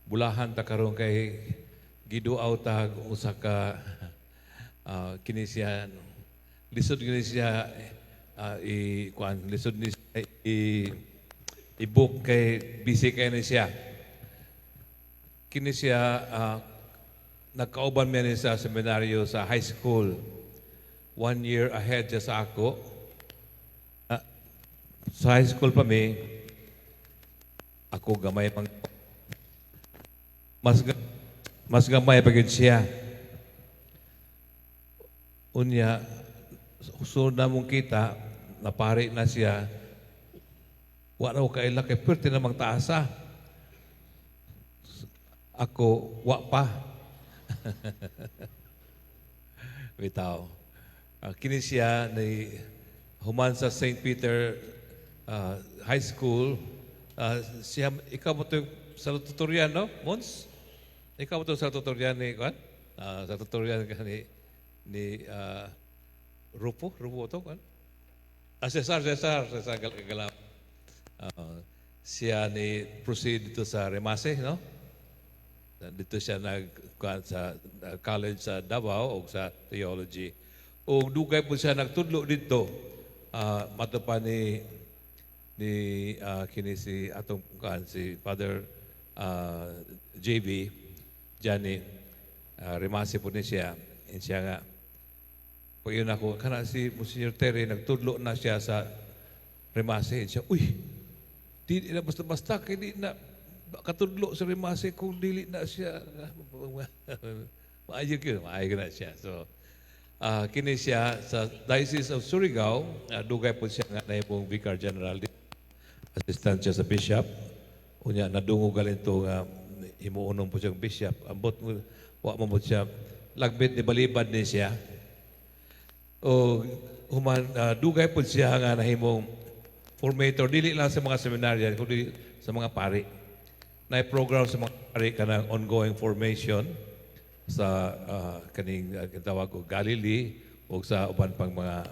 Bulahan ta karon kay giduaw ta usa ka kini siya lisod kini siya i kuan, lisod ni siya i i-book kay busy kay ni siya. Kini siya nagkauban mi ni sa seminaryo sa high school. One year ahead siya sa ako. Sa high school pa mi, ako gamay pang mas gamay pa gyud siya. Unya, sunod na mong kita, napari na siya, wa na ko kaila kay perti namang taasa. Ako, wa pa. Bitaw. Kini siya ni human sa St. Peter High School. Siya, ikaw mo ito salutatorian, no? Mons? Ikaw mo ito salutatorian ni, kuan? Salutatorian ka ni Rupo? Rupo to, kuan? Ah, Cesar, Cesar, Cesar Galap. Siya ni proceed dito sa Remase, no? Dito siya nag kuan sa college sa Davao o sa theology. O dugay po siya nagtudlo dito. Mato pa ni kini si atong kuan, si Father JB Johnny Remase po ni siya. And siya nga pag yun ako, kana si Monsignor Terry, nagtudlo na siya sa Remase. Siya, uy, di na basta-basta, kay di na katudlo sa Remase kung dili na siya. Maayo yun, maayo na siya. So, kini siya sa Diocese of Surigao, dugay po siya nga nahimong Vicar General. Assistant siya sa bishop. Unya, nadungog galing to nga himuonon po siyang bishop. Ambot, wa mo po siya, lagbit ni balibad ni siya. O human dugay po siya nga nahimong formator dili lang sa mga seminaryan kundi sa mga pari. Na program sa mga pari kanang ongoing formation sa kaning tawag ko Galilee o sa uban pang mga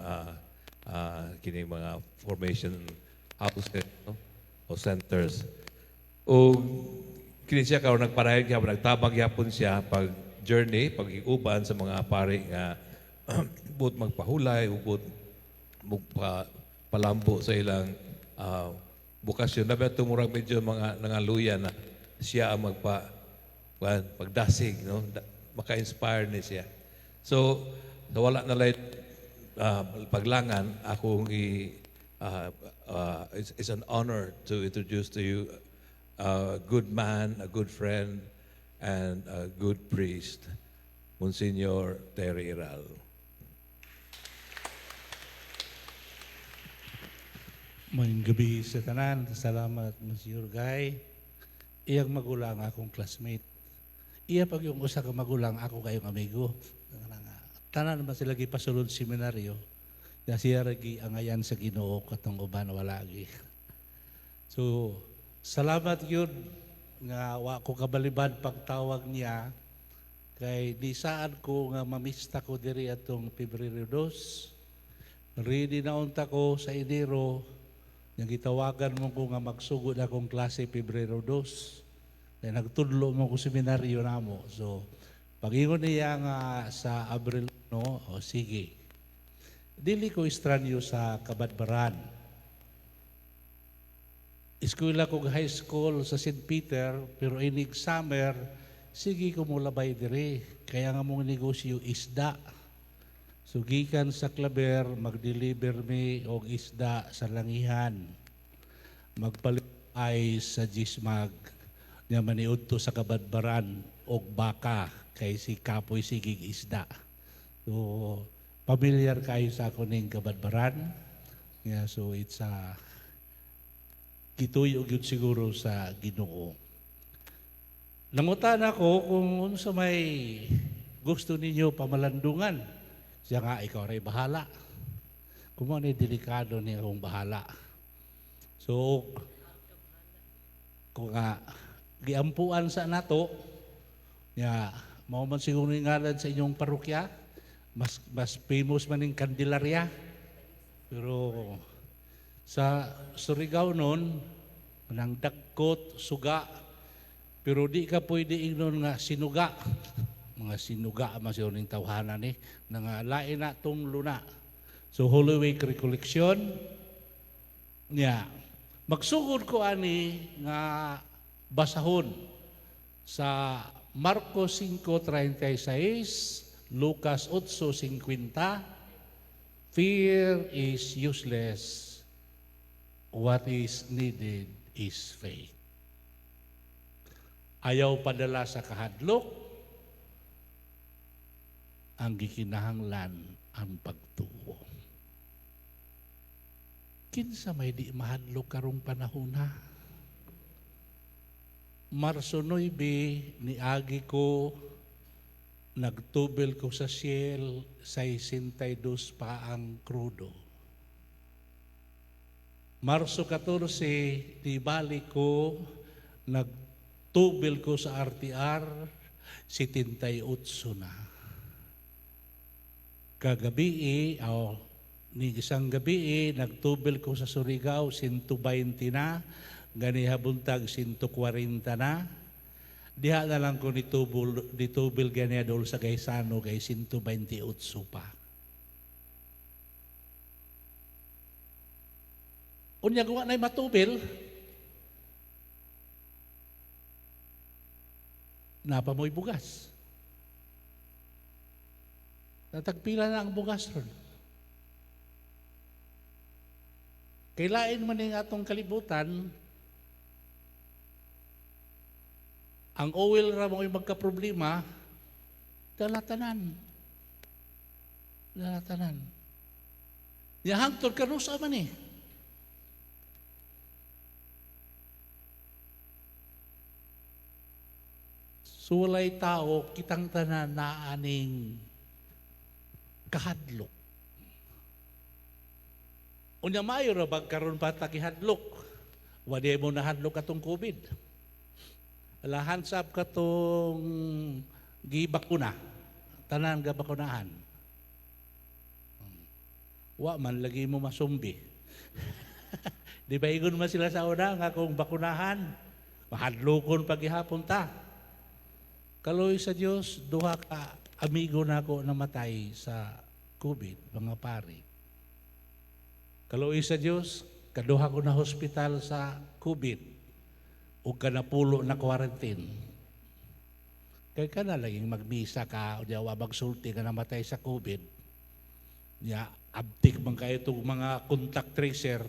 kining mga formation houses, no? O centers. O kini siya karon nagpadayon gyapon, nagtabang gyapon siya pag journey, pag uban sa mga pari nga buot magpahulay o buot magpa palambo sa ilang bokasyon. Labi ato murag medyo mga nangaluya na siya ang magpa kuan, pagdasig, no? Maka-inspire ni siya. So wala na lay paglangan akong i it's an honor to introduce to you a good man, a good friend, and a good priest, Monsignor Terry Iral. Maayong gabi sa tanan. Salamat, Monsignor Guy. Iyang magulang akong classmate. Iya pag yung usa ka magulang ako kayong amigo. Tanan naman sila gipasulod seminaryo. Ya siya ragi angayan sa Ginoo, katong uban wala gi. So, salamat yun nga wa ko kabalibad pagtawag niya kay di saan ko nga mamista ko diri atong Pebrero 2. Ready na unta ko sa Enero. Yang gitawagan mo ko nga magsugod akong klase Pebrero 2. Kaya nagtudlo mo ko seminaryo namo. So, pag-ingon niya nga sa Abril no, o sige. Dili ko estranyo sa Cabadbaran. Eskwela ko high school sa St. Peter, pero inig summer, sige ko mulabay diri. Kaya nga mong negosyo isda. So gikan sa Claver, mag-deliver mi og isda sa Langihan. Magpalit ay sa Gismag. Nya maniudto sa Cabadbaran og baka kay si Kapoy sigig isda. So familiar kayo sa ako ning Cabadbaran. Yeah, so it's a gituyo gyud siguro sa Ginoo. Nangutan ako kung unsa may gusto ninyo pamalandungan. Siya nga, ikaw ray bahala. Kung ano delikado niya akong bahala. So, kung nga, giampuan sa nato, ya, mao man siguro yung ngalan sa inyong parokya, mas famous man ning Candelaria. Pero sa Surigao noon, nang dagkot, suga, Pero di ka pwede ingnon nga sinuga. Mga sinuga man siguro ning tawhana ni na nga lain na tunglo na. So Holy Week recollection niya. Magsugod ko ani nga basahon sa Marcos 5:36, Lucas 8:50. Fear is useless. What is needed is faith. Ayaw padala sa kahadlok, ang gikinahanglan ang pagtuo. Kinsa may di mahadlok karong panahon ha? Marso 9, niagi ko, nagtubel ko sa Shell, 62 pa ang krudo. Marso 14, nibalik ko, nagtubel ko sa RTR, 78 na. Kagabi, oh, ni isang gabi, nagtubel ko sa Surigao, 120 na, ganiha buntag, 140 na. Diha na lang ko nitubel ganiha dol sa Gaisano kay 128 pa. Unya gawa na'y matubel, napa mo'y bugas. Natagpila na ang bugas ron. Kailain man yung atong kalibutan, ang oil ra mo'y magkaproblema, dalatanan. Dalatanan. Yahangtod kanusa man eh. So walay tao, kitang tanan na aning kahadlok. Unya maayo ra bag karon pa ta gihadlok. Wadi mo nahadlok atong COVID. Alahan sab katong gibakuna. Tanan gabakunahan. Wa man lagi mo masumbi. Di ba ingon man sila sa una nga kung bakunahan, mahadlokon pag gihapon ta. Kaloy sa Dios, duha ka amigo nako namatay sa COVID, mga pare. Kaloy sa Dios, kaduha ko na hospital sa COVID ug kanapulo na quarantine. Kay ka na laging magmisa ka o di wa magsulti ka namatay sa COVID. Ya, abtik man kayo itong mga contact tracer.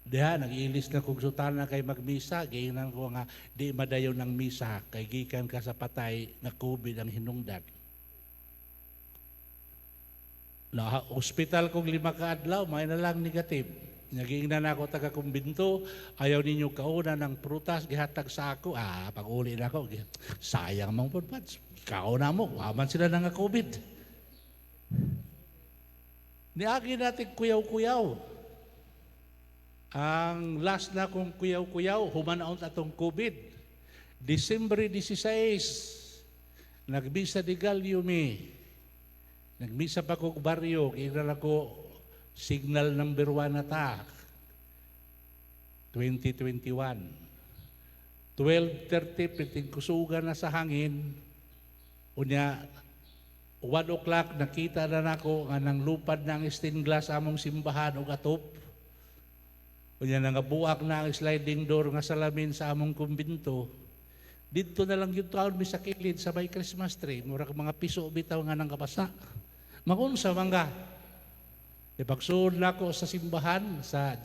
Diha, nag-ilis na kong sutana kay magmisa, giingnan ko nga di madayon ng misa kay gikan ka sa patay nga COVID ang hinungdan. Na ospital kong 5 ka adlaw, may na lang negative. Nagiingnan ako taga kumbinto, ayaw ninyo kauna ng prutas, gihatag sa ako. Ah, pag-uli na ako, sayang mang pud pads. Kauna mo, waman sila na nga COVID. Niagi natin kuyaw-kuyaw. Ang last na kong kuyaw-kuyaw, humanaon atong COVID. December 16, nagmisa di Gallo mi. Nagmisa pa ko baryo, kaya ko signal number 1 na ta. 2021. 12:30, piting kusugan na sa hangin. Unya, 1 o'clock, nakita na nako nga nang lupad na ang stained glass among simbahan og atop. Unya, nangabuak na ang sliding door nga salamin sa among kumbinto. Didto na lang yung taon mi sa kilid sa may Christmas tree. Murag mga piso bitaw nga nang kapasa. Magunsa man ka. Di pagsuod na ako sa simbahan sa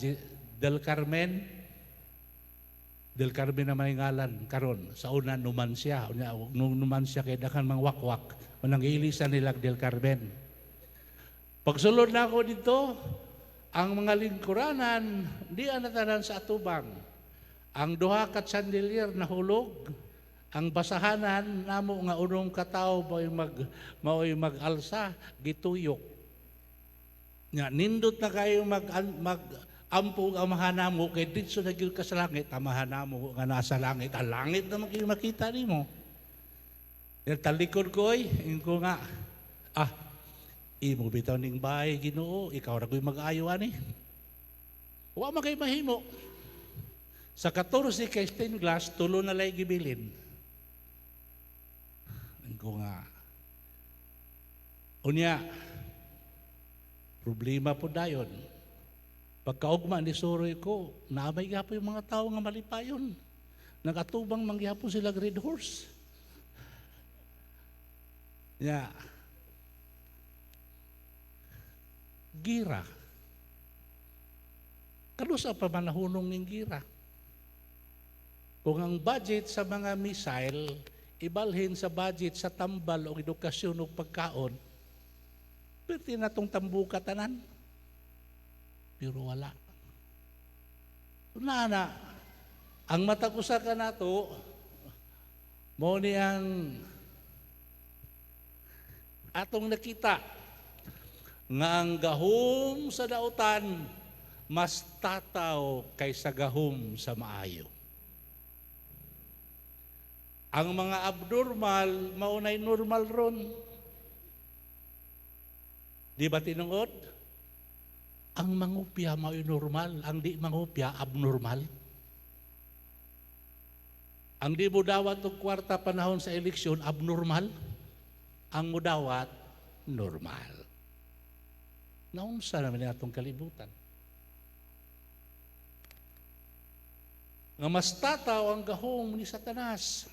Del Carmen. Del Carmen na may ngalan karon. Sa una Numancia. Unya nung Numancia kay daghan mang wakwak. Manang ilisan nila Del Carmen. Pagsulod na ako dito, ang mga lingkuranan di anatanan sa atubang. Ang duha ka chandelier nahulog. Ang basahanan namo nga unong katawo mao'y mag-alsa gituyok. Nga nindot na kayo mag ampo ang amahan namo kay didto na gyud ka sa langit, amahan namo nga nasa langit, ang langit na man makita nimo. Nya talikod ko oy, ingon ko nga imo bitaw ning bahay Ginoo, ikaw ra ko'y mag-ayo ani. Wa man kay mahimo. Sa 14 kay stained glass, tulo na lay gibilin. Ko nga. Unya, problema po dayon. Pagkaugma ni Soroy ko, naamay gihapon yung mga tao nga malipayon. Nagatubang manggihapon sila Red Horse. Ya. Gira. Kanusa pa man nahunong ning gira? Kung ang budget sa mga missile, ibalhin sa budget sa tambal o edukasyon o pagkaon, pwede na itong tambuka tanan. Pero wala. Na, ang matag usa ka nato, mo ni ang atong nakita nga ang gahom sa dautan mas tataw kaysa gahom sa maayo. Ang mga abnormal, maunay normal ron. Di ba tinungod? Ang mangupya mao'y normal, ang di mangupya abnormal. Ang di mudawat og kwarta panahon sa eleksyon, abnormal. Ang mudawat, normal. Naunsa naman atong kalibutan. Nga mas tataw ang gahom ni Satanas.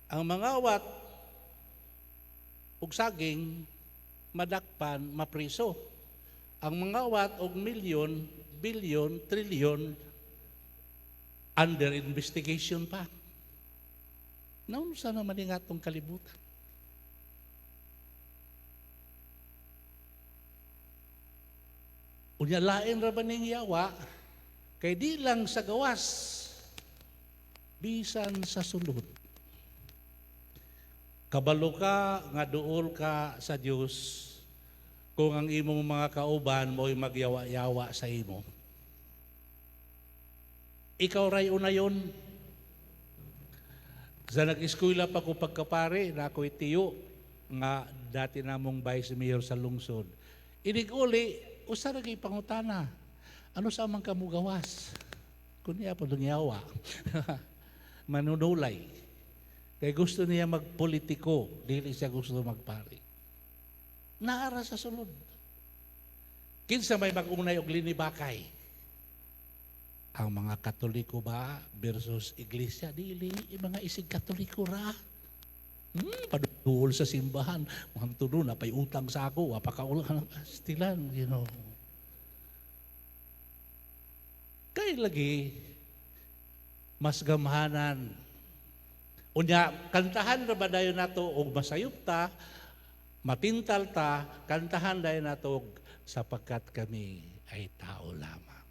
Ang mangawat og saging madakpan, mapriso. Ang mangawat og milyon, bilyon, trilyon under investigation pa. Naunsa naman nga atong kalibutan. Unya lain ra ba ning yawa kay di lang sa gawas bisan sa sulod. Kabalo ka nga duol ka sa Dios kung ang imong mga kauban mo'y magyawa-yawa sa imo. Ikaw ray unayon. Sa nag-eskwela pa ko pagkapare, na ako'y tiyo nga dati namong vice mayor sa lungsod. Inig-uli, usa ra gyud pangutana. Ano sa man kamugawas? Kunya po yawa. Manunulay. Kay gusto niya magpolitiko, dili siya gusto magpari. Naara sa sulod. Kinsa may mag-unay og linibakay? Ang mga Katoliko ba versus Iglesia? Dili, mga isig Katoliko ra. Paduol sa simbahan. Mga tulo na pay utang sa ako, wapakaulang stilan. Kay lagi mas gamhanan. Unya, kantahan ra ba dayon nato og masayop ta, matintal ta, kantahan dayon nato og sapagkat kami ay tao lamang.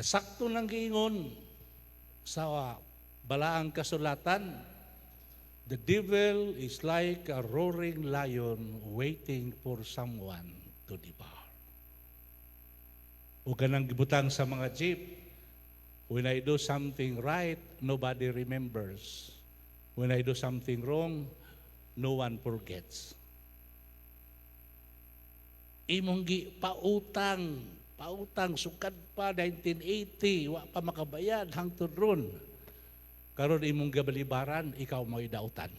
Sakto nang giingon sa balaang kasulatan, the devil is like a roaring lion waiting for someone to devour. O ganang gibutang sa mga jeep, when I do something right, nobody remembers. When I do something wrong, no one forgets. Imong gi pautang, pautang sukad pa 1980, wa pa makabayad hangtod ron. Karon imong gabalibaran, ikaw mo'y dautan.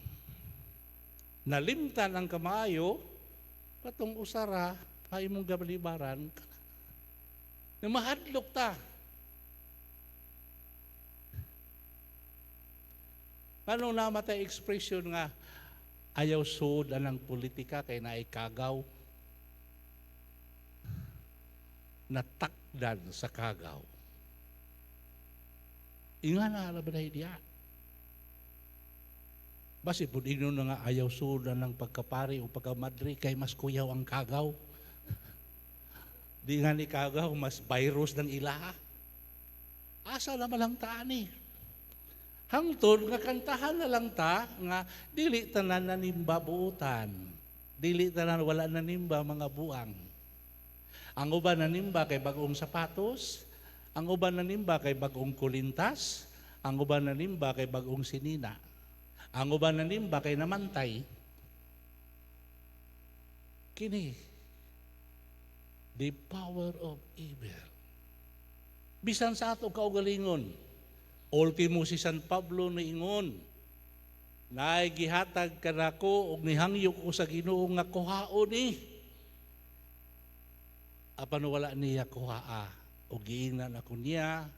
Nalimtan ang kamaayo, katong usara, pa imong gabalibaran, na mahadlok ta. Paano namatay expression nga ayaw suod anang politika kay naay kagaw? Natakdan sa kagaw. Inga na alam na diya. Basi pud ingnon na nga ayaw suod anang pagkapari o pagkamadri kay mas kuyaw ang kagaw. Di nga ni kagaw, mas virus ng ilaha. Asa naman lang taan eh. Hangtod nga kantahan na lang ta nga dili tanan nanimba buutan. Dili tanan wala nanimba mga buang. Ang uban nanimba kay bagong sapatos, ang uban nanimba kay bagong kulintas, ang uban nanimba kay bagong sinina. Ang uban nanimba kay namantay. Kini The power of evil. Bisan sa ato kaugalingon, ultimo si San Pablo niingon, "Naay gihatag kanako ug nihangyo ko sa Ginoo nga kuhaon ni." Apan wala niya kuhaa ug giingnan ako niya,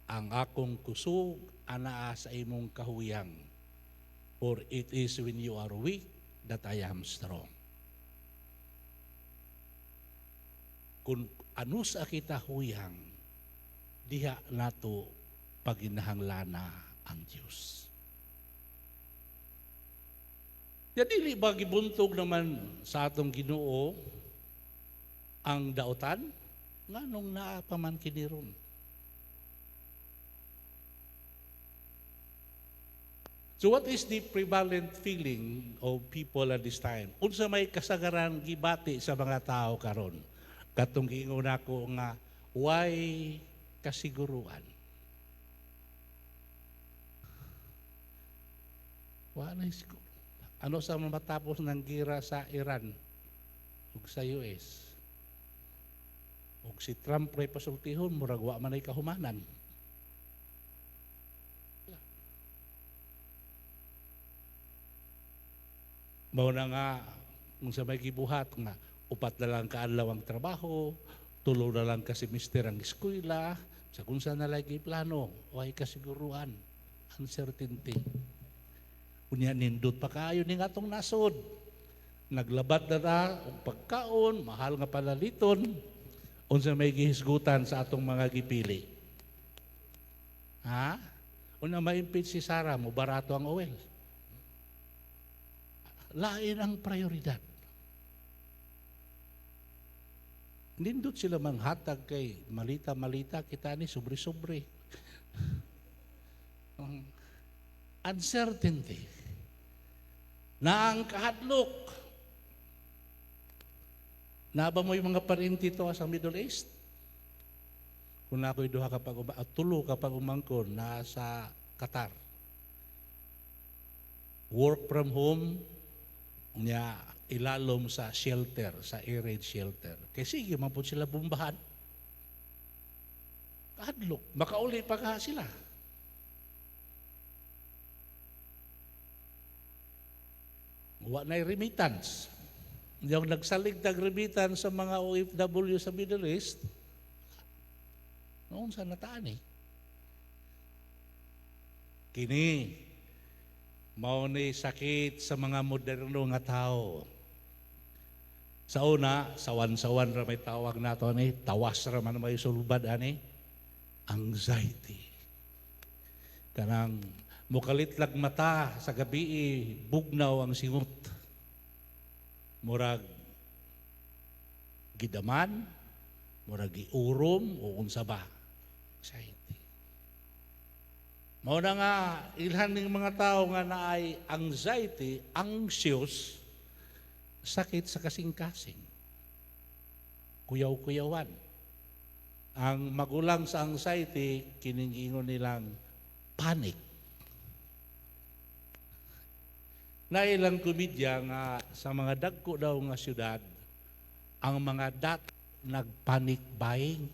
"Ang akong kusog anaa sa imong kahuyang. For it is when you are weak that I am strong." Kung ano sa kita huyang, diha nato paginahanglana ang Dios. Ya, dili ba gibuntog naman sa atong Ginoo ang daotan? Nganong naa pa man kini ron? So what is the prevalent feeling of people at this time? Unsa may kasagaran gibati sa mga tao karon? Katong giingon nako nga way kasiguruan. Wa na siguro. Ano sa matapos ng gira sa Iran ug sa US? Ug si Trump ray pasultihon, murag wa man ay kahumanan. Mao na nga kung sa may gibuhat nga 4 na lang kaadlaw ang trabaho, 3 na lang kasi mister ang eskwela, sa kung saan na lagi plano, way kasiguruan, uncertainty. Unya nindot pa kaayo ning atong nasod. Naglabat na ta og pagkaon, mahal nga palaliton, unsa may gihisgutan sa atong mga gipili. Ha? Una ma-impeach si Sara, mo barato ang oil. Lain ang prioridad. Nindot sila manghatag kay malita-malita kita ni sobre-sobre. Uncertainty. Na ang kahadlok. Naba mo yung mga parinti to sa Middle East? Kung ako'y duha kapag at tulo kapag umangkon nasa Qatar. Work from home, niya ilalom sa shelter, sa air raid shelter. Kaya sige, man po sila bumbahan. Kahadlok, makauli pa ka sila. Wa na'y remittance. Yung nagsalig tag remittance sa mga OFW sa Middle East, noon sa nataan eh. Kini, mao ni sakit sa mga moderno nga tao. Sa una, sawan-sawan ra may tawag nato ani, tawas ra man may sulbad ani, anxiety. Kanang mukalitlag mata sa gabi, bugnaw ang singot. Murag gidaman, murag giurom o unsa ba? Anxiety. Mao na nga ilhan ning mga tao nga naay anxiety, anxious, sakit sa kasing-kasing. Kuyaw-kuyawan. Ang magulang sa anxiety, kining ingon nilang panic. Nailang komedya nga sa mga dagko daw nga syudad, ang mga dat nagpanic buying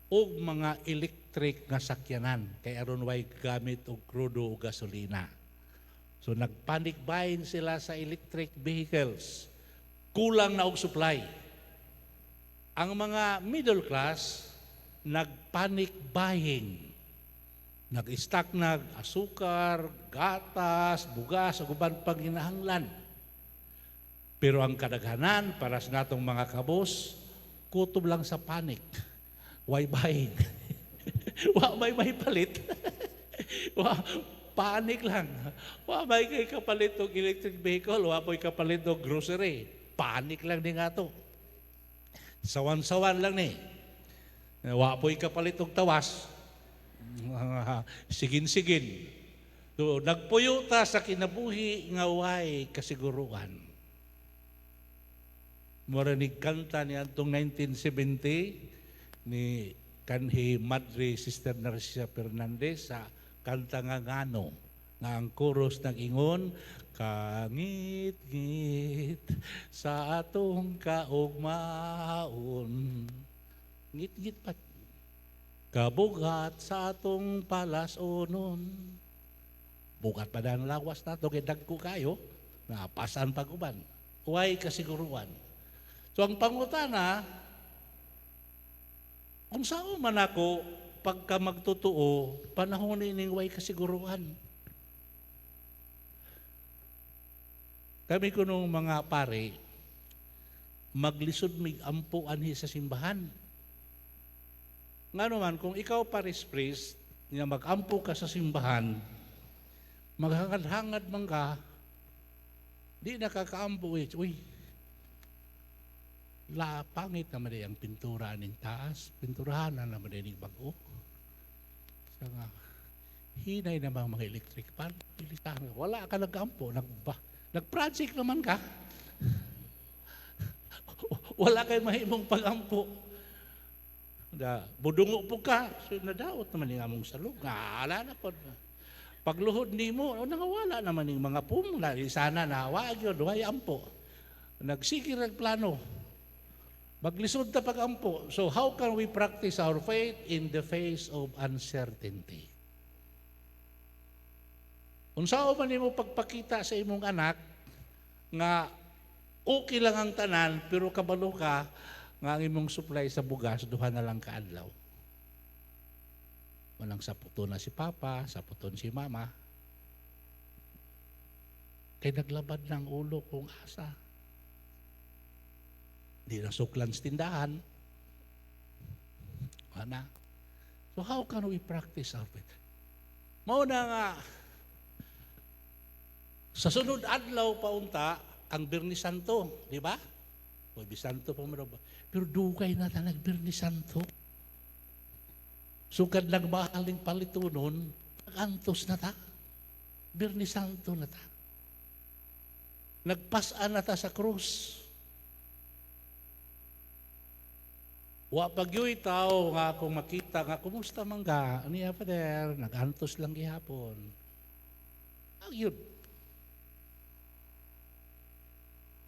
og mga electric nga sakyanan kay aron way gamit og krudo o gasolina. So nagpanic buying sila sa electric vehicles. Kulang na og supply. Ang mga middle class nagpanic buying. Nag-stock nag asukar, gatas, bugas, ug uban pang ginahanglan. Pero ang kadaghanan para sa natong mga kabos, kutob lang sa panic. Why buying? Wa may palit. Wa panic lang. Wa may kay kapalit og electric vehicle, wa may kapalit og grocery. Panic lang ni nga to. Sawan-sawan lang ni. Wa po'y kapalit og tawas. Sigin-sigin. So, nagpuyo ta sa kinabuhi nga way kasiguruan. Mura ni kanta ni atong 1970 ni kanhi Madre Sister Narcisa Fernandez sa kanta nga ngano. Nga ang chorus nag-ingon, "Kangit-ngit sa atong kaugmaon." Ngit-ngit pa. Kabugat sa atong palasonon. Bugat pa na ang lawas nato, kay dagko kayo, napasan pag uban. Way kasiguruan. So ang pangutana, kung saan man ako pagka magtotoo, panahon ining way kasiguruan. Kami kunong mga pare, maglisod mig ampo anhi sa simbahan. Nga naman, kung ikaw parish priest, nga magampo ka sa simbahan, maghangad-hangad man ka, di nakakaampo eh. Uy, la pangit naman ang pintura ning taas, pinturahan na naman ning bago. Sa nga, hinay namang mga electric pan, ilisahan. Wala ka nag-ampo, nag-project naman ka. Wala kay mahimong pag-ampo. Da, budungo po ka, so nadaot naman yung among salog. Nga, na po. Pagluhod nimo, o nangawala naman yung mga pum, sana na, wag yun, way ampo. Nagsigir plano. Maglisod ta pag-ampo. So how can we practice our faith in the face of uncertainty? Unsaon man nimo pagpakita sa imong anak nga okay lang ang tanan pero kabalo ka nga ang imong supply sa bugas duha na lang kaadlaw. Walang saputon na si papa, saputon si mama. Kay naglabad ng ulo kung asa. Di na suklan sa tindahan. Wala. So how can we practice our faith? Mao na nga, sa sunod adlaw paunta, ang Biyernes Santo, di ba? Huwebes Santo pa man ba? Pero dugay na ta nag-Biyernes Santo. Sukad nagmahaling palitunon, nag-antos na ta. Biyernes Santo na ta. Nagpasan na ta sa krus. Wa pagyoy tao nga akong makita nga kumusta man ka, niya Father, nag-antos lang gihapon. Ayun.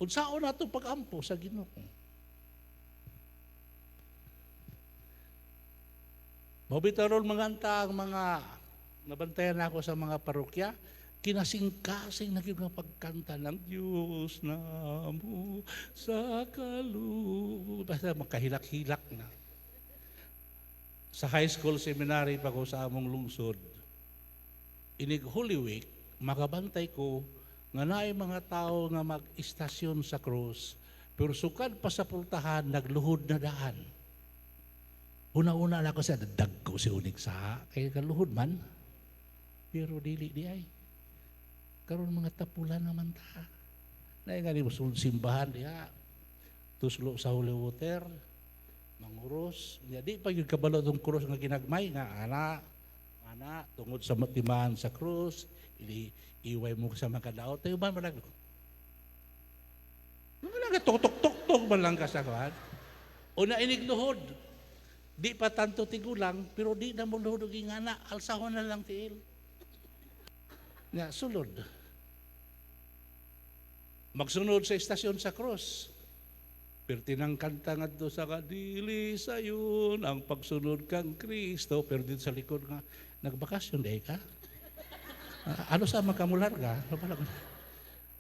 Unsaon nato pag-ampo sa Ginoo? Mabitaron mga anta ang mga nabantayan ako sa mga parokya, kinasing-kasing na nga pagkanta ng Diyos na mo sa kalubos. Basta makahilak-hilak na. Sa high school seminary pa ko sa among lungsod, inig Holy Week, makabantay ko nga naay mga tao nga mag-istasyon sa krus, pero sukad pa sa pultahan, nagluhod na daan. Una-una na ako sa dagko si unig sa kay kaluhod man, pero dili di ay. Karon mga tapulan naman ta. Naay nga ni simbahan diha, tuslo sa holy water, manguros. Nya di pa gyud kabalo tong krus nga ginagmay nga ana ana tungod sa matimaan sa krus, ili iway mo sa mga daot. Tayo ba malag? Mga tok-tok-tok man lang ka sa kuan. Una inig luhod. Di pa tanto tigulang, pero di na mo luhod og ingana, alsahon na lang tiil. Nga sulod. Magsunod sa istasyon sa krus. Pero tinang kanta ngadto sa kadili sayon ang pagsunod kang Kristo, pero dito sa likod nga nagbakasyon day ka. Ano sa makamular ka?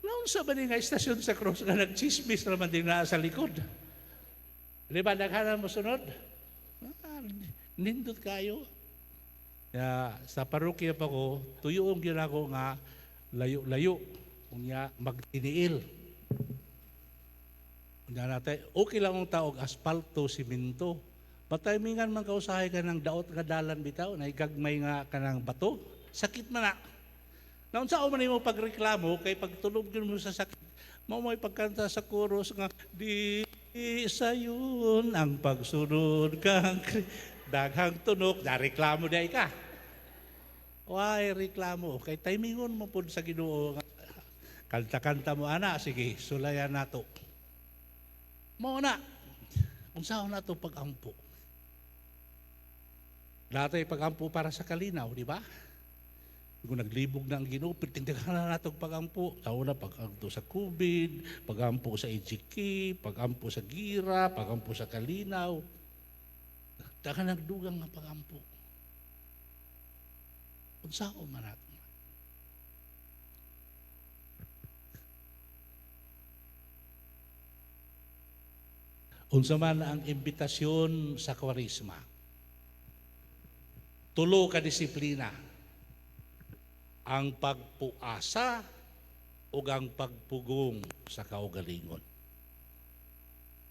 Naunsa ba ni nga istasyon sa krus nga nagchismis naman din na sa likod? Di ba naghanan mo sunod? Nindot kayo. Ya, sa parokya pa ko, tuyong gyud ako nga layo-layo. Unya magtiniil. Unya natay, okay lang ang taog asfalto, simento. Pataymingan man kausahay ka ng daot nga dalan bitaw, na igagmay nga kanang bato, sakit man na. Naunsa man nimo pagreklamo kay pagtulog gyud mo sa sakit, mao mo'y pagkanta sa chorus nga di sayon ang pagsunod kang daghang tunok, da reklamo day ka. Why reklamo? Kay timingon mo pud sa Ginoo. Kanta-kanta mo ana, sige, sulayan nato. Mao na. Unsaon nato pag-ampo? Dati pag-ampo para sa kalinaw, di ba? Kung naglibog na ang Ginoo, tingdagan na nato pagampo. Sa una, pagampo sa COVID, pagampo sa EJK, pagampo sa gira, pagampo sa kalinaw. Dagan nagdugang nga pagampo. Unsaon man nato? Unsa man ang imbitasyon sa Kwaresma? Tulo ka disiplina. Ang pagpuasa ug ang pagpugong sa kaugalingon.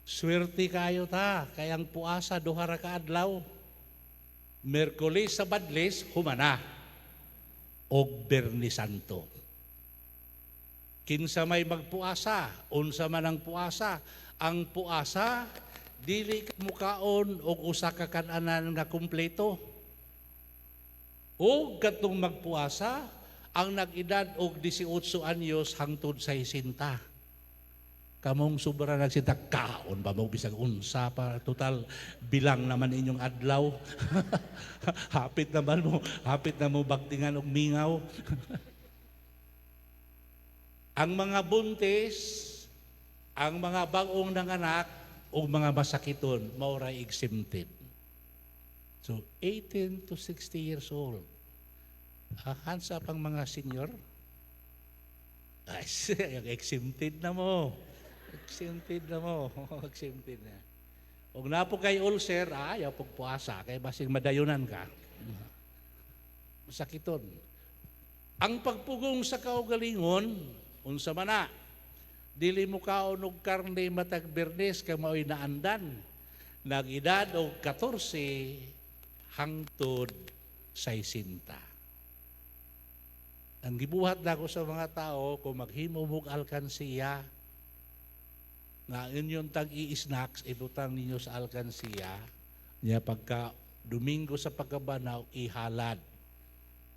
Swerte kayo ta, kay ang puasa duha ra ka adlaw. Miyerkules sa Badles, humana. Og Biyernes Santo. Kinsa may magpuasa, unsa man ang puasa? Ang puasa, dili ka mukaon og usa ka kan-anan nga kumpleto. O katong magpuasa, ang nag-edad og 18 anyos hangtod 60. Kamong sobra nagsinta, kaon ba mo bisag unsa pa, total bilang naman inyong adlaw. Hapit naman mo, hapit na mo bagtingan og mingaw. Ang mga buntis, ang mga bag-ong nanganak ug mga masakiton mao ray exempted. So 18 to 60 years old. Hansa pang mga senior? Ay, exempted na mo. Exempted na mo. Exempted na. Og napo kay ulcer, ayaw pagpuasa kay basig madayunan ka. Masakiton. Ang pagpugong sa kaugalingon, unsa man na, dili mo kaon og karne matag Biyernes kay mao'y naandan. Nag-edad og 14 hangtod 60. Ang gibuhat nako sa mga tao, kung maghimo mo og alkansiya, nga inyong tag i-snacks, ibutang ninyo sa alkansiya, niya pagka Domingo sa pagkabanaw, ihalad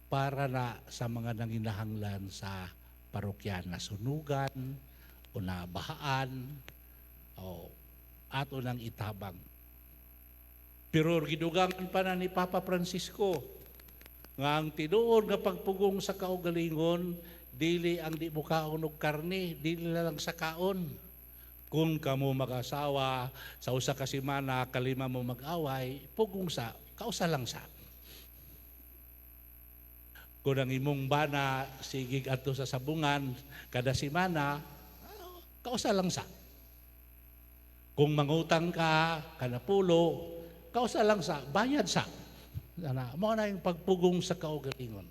para na sa mga nanginahanglan sa parokya na sunugan o nabahaan o ato nang itabang. Pero gidugangan pa na ni Papa Francisco nga ang tinuod nga pagpugong sa kaugalingon, dili ang di mo kaon og karne, dili na lang sa kaon. Kung kamo mag-asawa, sa usa ka semana kalima mo mag-away, pugong sa, kausa lang sa. Kung ang imong bana sigig adto sa sabungan kada semana, kausa lang sa. Kung mangutang ka kanapulo, kausa lang sa, bayad sa. Ana, mao na yung pagpugong sa kaugalingon.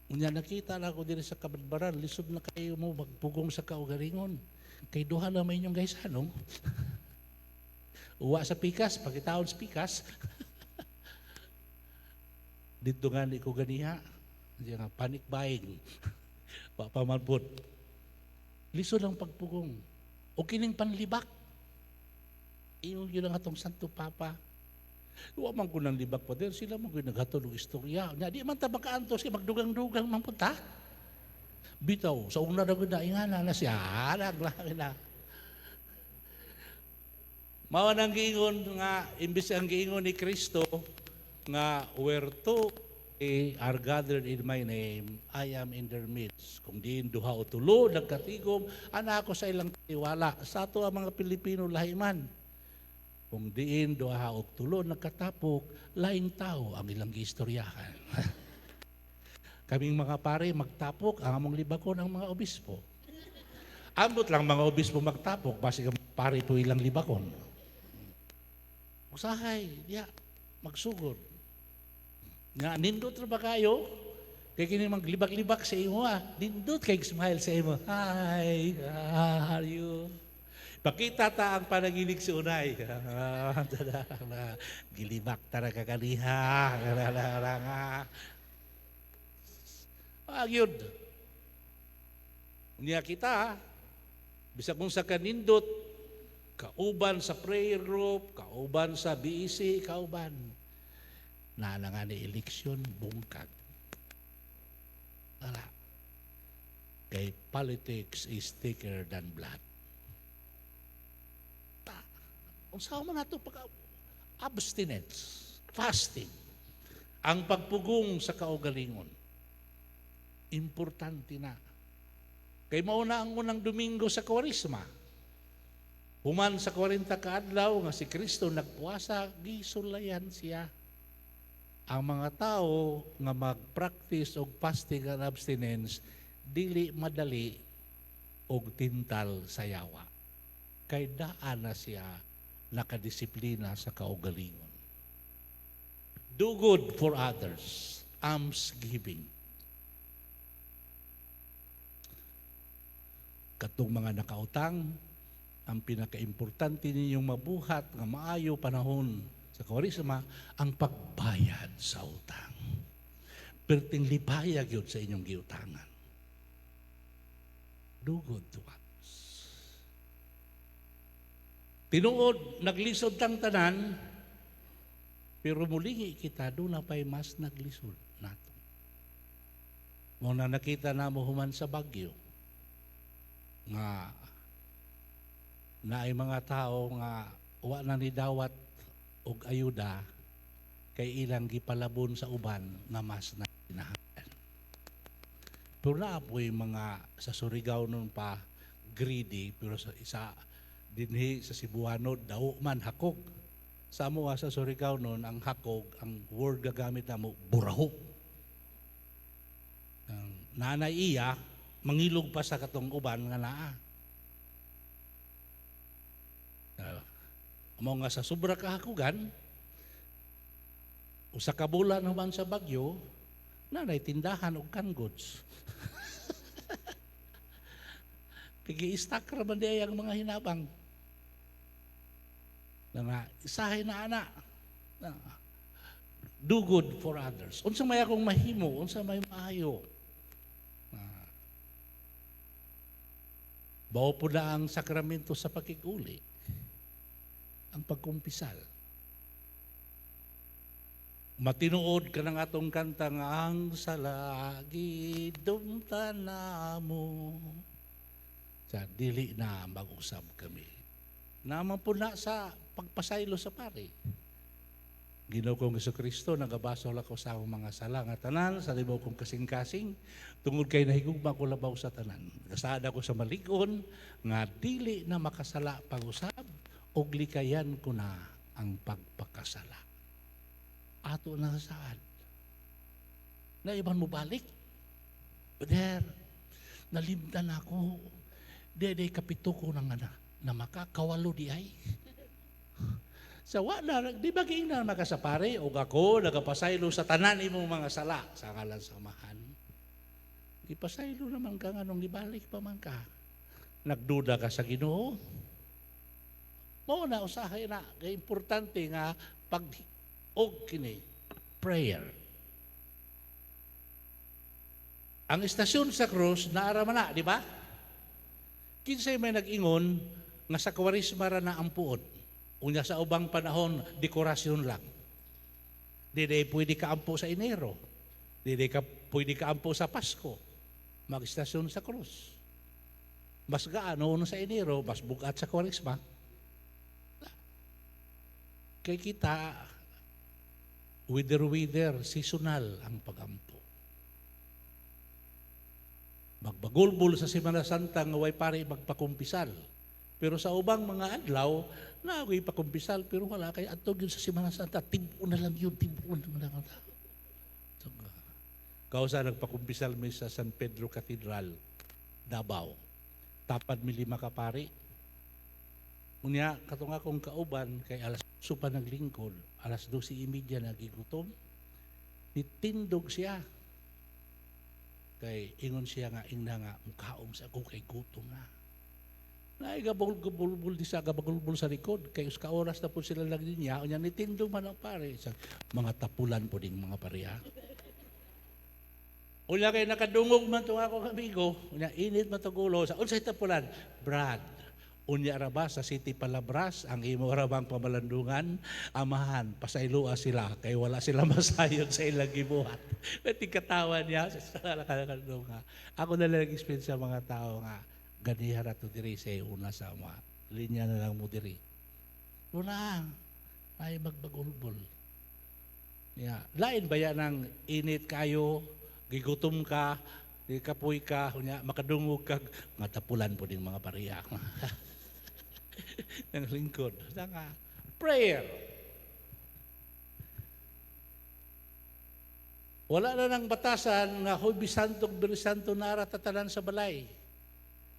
Unya nakita na ako diri sa Cabadbaran, lisod na kayo mo magpugong sa kaugalingon. Kay duha na may inyong guys, ano? Uwa sa pikas, pagkitaon sa pikas. Dito nga ni ko ganiha. Diya nga, panic buying. Wa pa man pud. Lisod ang pagpugong. O kining panlibak. Ingon yun ang atong Santo Papa. Wa man ko nang libak pa din. Sila man ko naghatod og istorya. Nya, di man ta makaantos kay magdugang-dugang man pud ta. Bitaw, sa una na gud na ingana na siya. Alag lang na. Mao nang giingon nga imbis ang giingon ni Kristo nga where two are gathered in my name, I am in their midst. Kung diin duha o tulo nagkatigom, ana ako sa ilang tiwala. Sa ato ang mga Pilipino lahi man. Kung diin duha o tulo nagkatapok, laing tao ang ilang giistoryahan. Kaming mga pare magtapok, ang among libakon ang mga obispo. Ambot lang mga obispo magtapok, basig ang pare po ilang libakon. Usahay, diya, magsugod. Nga, nindot ra ba kayo? Kay kini maglibak-libak sa imo, ah. Nindot kay smile sa imo. Hi, how are you? Pakita ta ang pananginig sa unay. Gilibak tara kakaliha. Agyod. Unya kita, bisag kung sa kanindot, kauban sa prayer group, kauban sa BEC, kauban. Naana nga ni eleksyon, bungkag. Wala. Kay politics is thicker than blood. Ta, unsa man nato pagka abstinence, fasting. Ang pagpugong sa kaugalingon, importante na. Kay mao na ang unang Domingo sa Kwaresma. Human sa 40 kaadlaw nga si Kristo nagpuasa, gisulayan siya. Ang mga tao nga mag-practice og fasting and abstinence, dili madali og tintal sa yawa. Kay daan na siya nakadisiplina sa kaugalingon. Do good for others, alms giving. Katong mga nakautang, ang pinakaimportante ninyong mabuhat nga maayo panahon sa Kwaresma, ang pagbayad sa utang. Perting lipayag yun sa inyong giutangan. Do good to others. Tinuod, naglisod tang tanan, pero mulingi kita, doon na pa'y mas naglisod nato. Mao na nakita na mo human sa Bagyo, nga naay mga tao nga wa na ni dawat og ayuda kay ilang gipalabon sa uban nga mas na kinahanglan. Pero naa po'y mga sa Surigao nun pa greedy, pero sa isa dinhi sa Cebuano daw man hakog. Sa amo sa Surigao nun ang hakog, ang word gagamit namo buraho. Ang nanay iya mangilog pa sa katong uban nga naa. Amo nga sa sobra kahakugan, usa ka bulan human sa bagyo, nanay tindahan og canned goods. Pigi-stock ra man di ang mga hinabang. Na nga, isahay na ana. Na, do good for others. Unsa may akong mahimo, unsa may maayo. Bao po na ang sakramento sa pakiguli, ang pagkumpisal. Matinuod ka ng atong kanta nga ang salagi dumta namo. Sa dili na mag-usab kami. Naman po na sa pagpasaylo sa pare. Ginoo kong Hesukristo, nagabasol ako sa akong mga sala nga tanan, sa libaw kong kasing-kasing, tungod kay nahigugma ko labaw sa tanan. Gasaad ako sa malig-on, nga dili na makasala pag-usab, og likayan ko na ang pagpakasala. Ato na saad. Naiban mo balik. Brother, nalimtan ako. Dede kapito ko na nga na makakawalo di ay. Sa wa na, di ba giingnan makasapare og ako nagapasaylo sa tanan imong mga sala sa ngalan sa Amahan. Gipasaylo naman ka nganong gibalik pa man ka. Nagduda ka sa Ginoo. Mao na usahay na kay importante nga pag og kini prayer. Ang istasyon sa krus naara man na, di ba? Kinsay may nag-ingon nga sa Kwaresma ra na ang puod. Unya sa ubang panahon, dekorasyon lang. Di di pwede ka ampo sa Enero. Di di ka pwede ka ampo sa Pasko. Mag-istasyon sa krus. Mas gaano sa Enero, mas bugat sa Kwaresma. Kay kita, wither-wither, seasonal ang pagampo. Magbagulbul sa Semana Santa nga way pare magpakumpisal. Pero sa ubang mga adlaw, naagoy pakumpisal, pero wala kay adto gyud sa Semana Santa, tibuon na lang yun, tibuon na lang. So, kausa nagpakumpisal mi sa San Pedro Cathedral, Davao. Tapad mi 5 ka pari. Unya, katong akong kauban, kay alas 8 pa naglingkod, alas 12:30 nagigutom, nitindog siya. Kay ingon siya nga, ingna nga, mukaom sa ako kay gutom na. Naigabulgabulbul di sa gabagulbul sa likod, kay uska oras na po sila lang niya, unya nitindog man ang pare. Sa mga tapulan po ding mga pare, ha? Unya kay nakadungog man to ako amigo, unya init man to gulo, sa unsay tapulan? Brad. Unya ra ba sa City Palabras ang imo ra bang pamalandungan? Amahan, pasayloa sila kay wala sila masayod sa ilang gibuhat. Pwede katawa niya sa nga. Ako na lang explain sa mga tao nga ganiha ra to diri sa una sa mga linya na lang mo diri. Una, ay magbagulbol. Ya, lain ba yan ang init kayo, gigutom ka, di kapoy ka, unya makadungog kag mga tapulan po ding mga bariya. Ng lingkod. Nga, prayer. Wala na nang batasan nga Huwebes Santo, Biyernes Santo nara tatanan sa balay.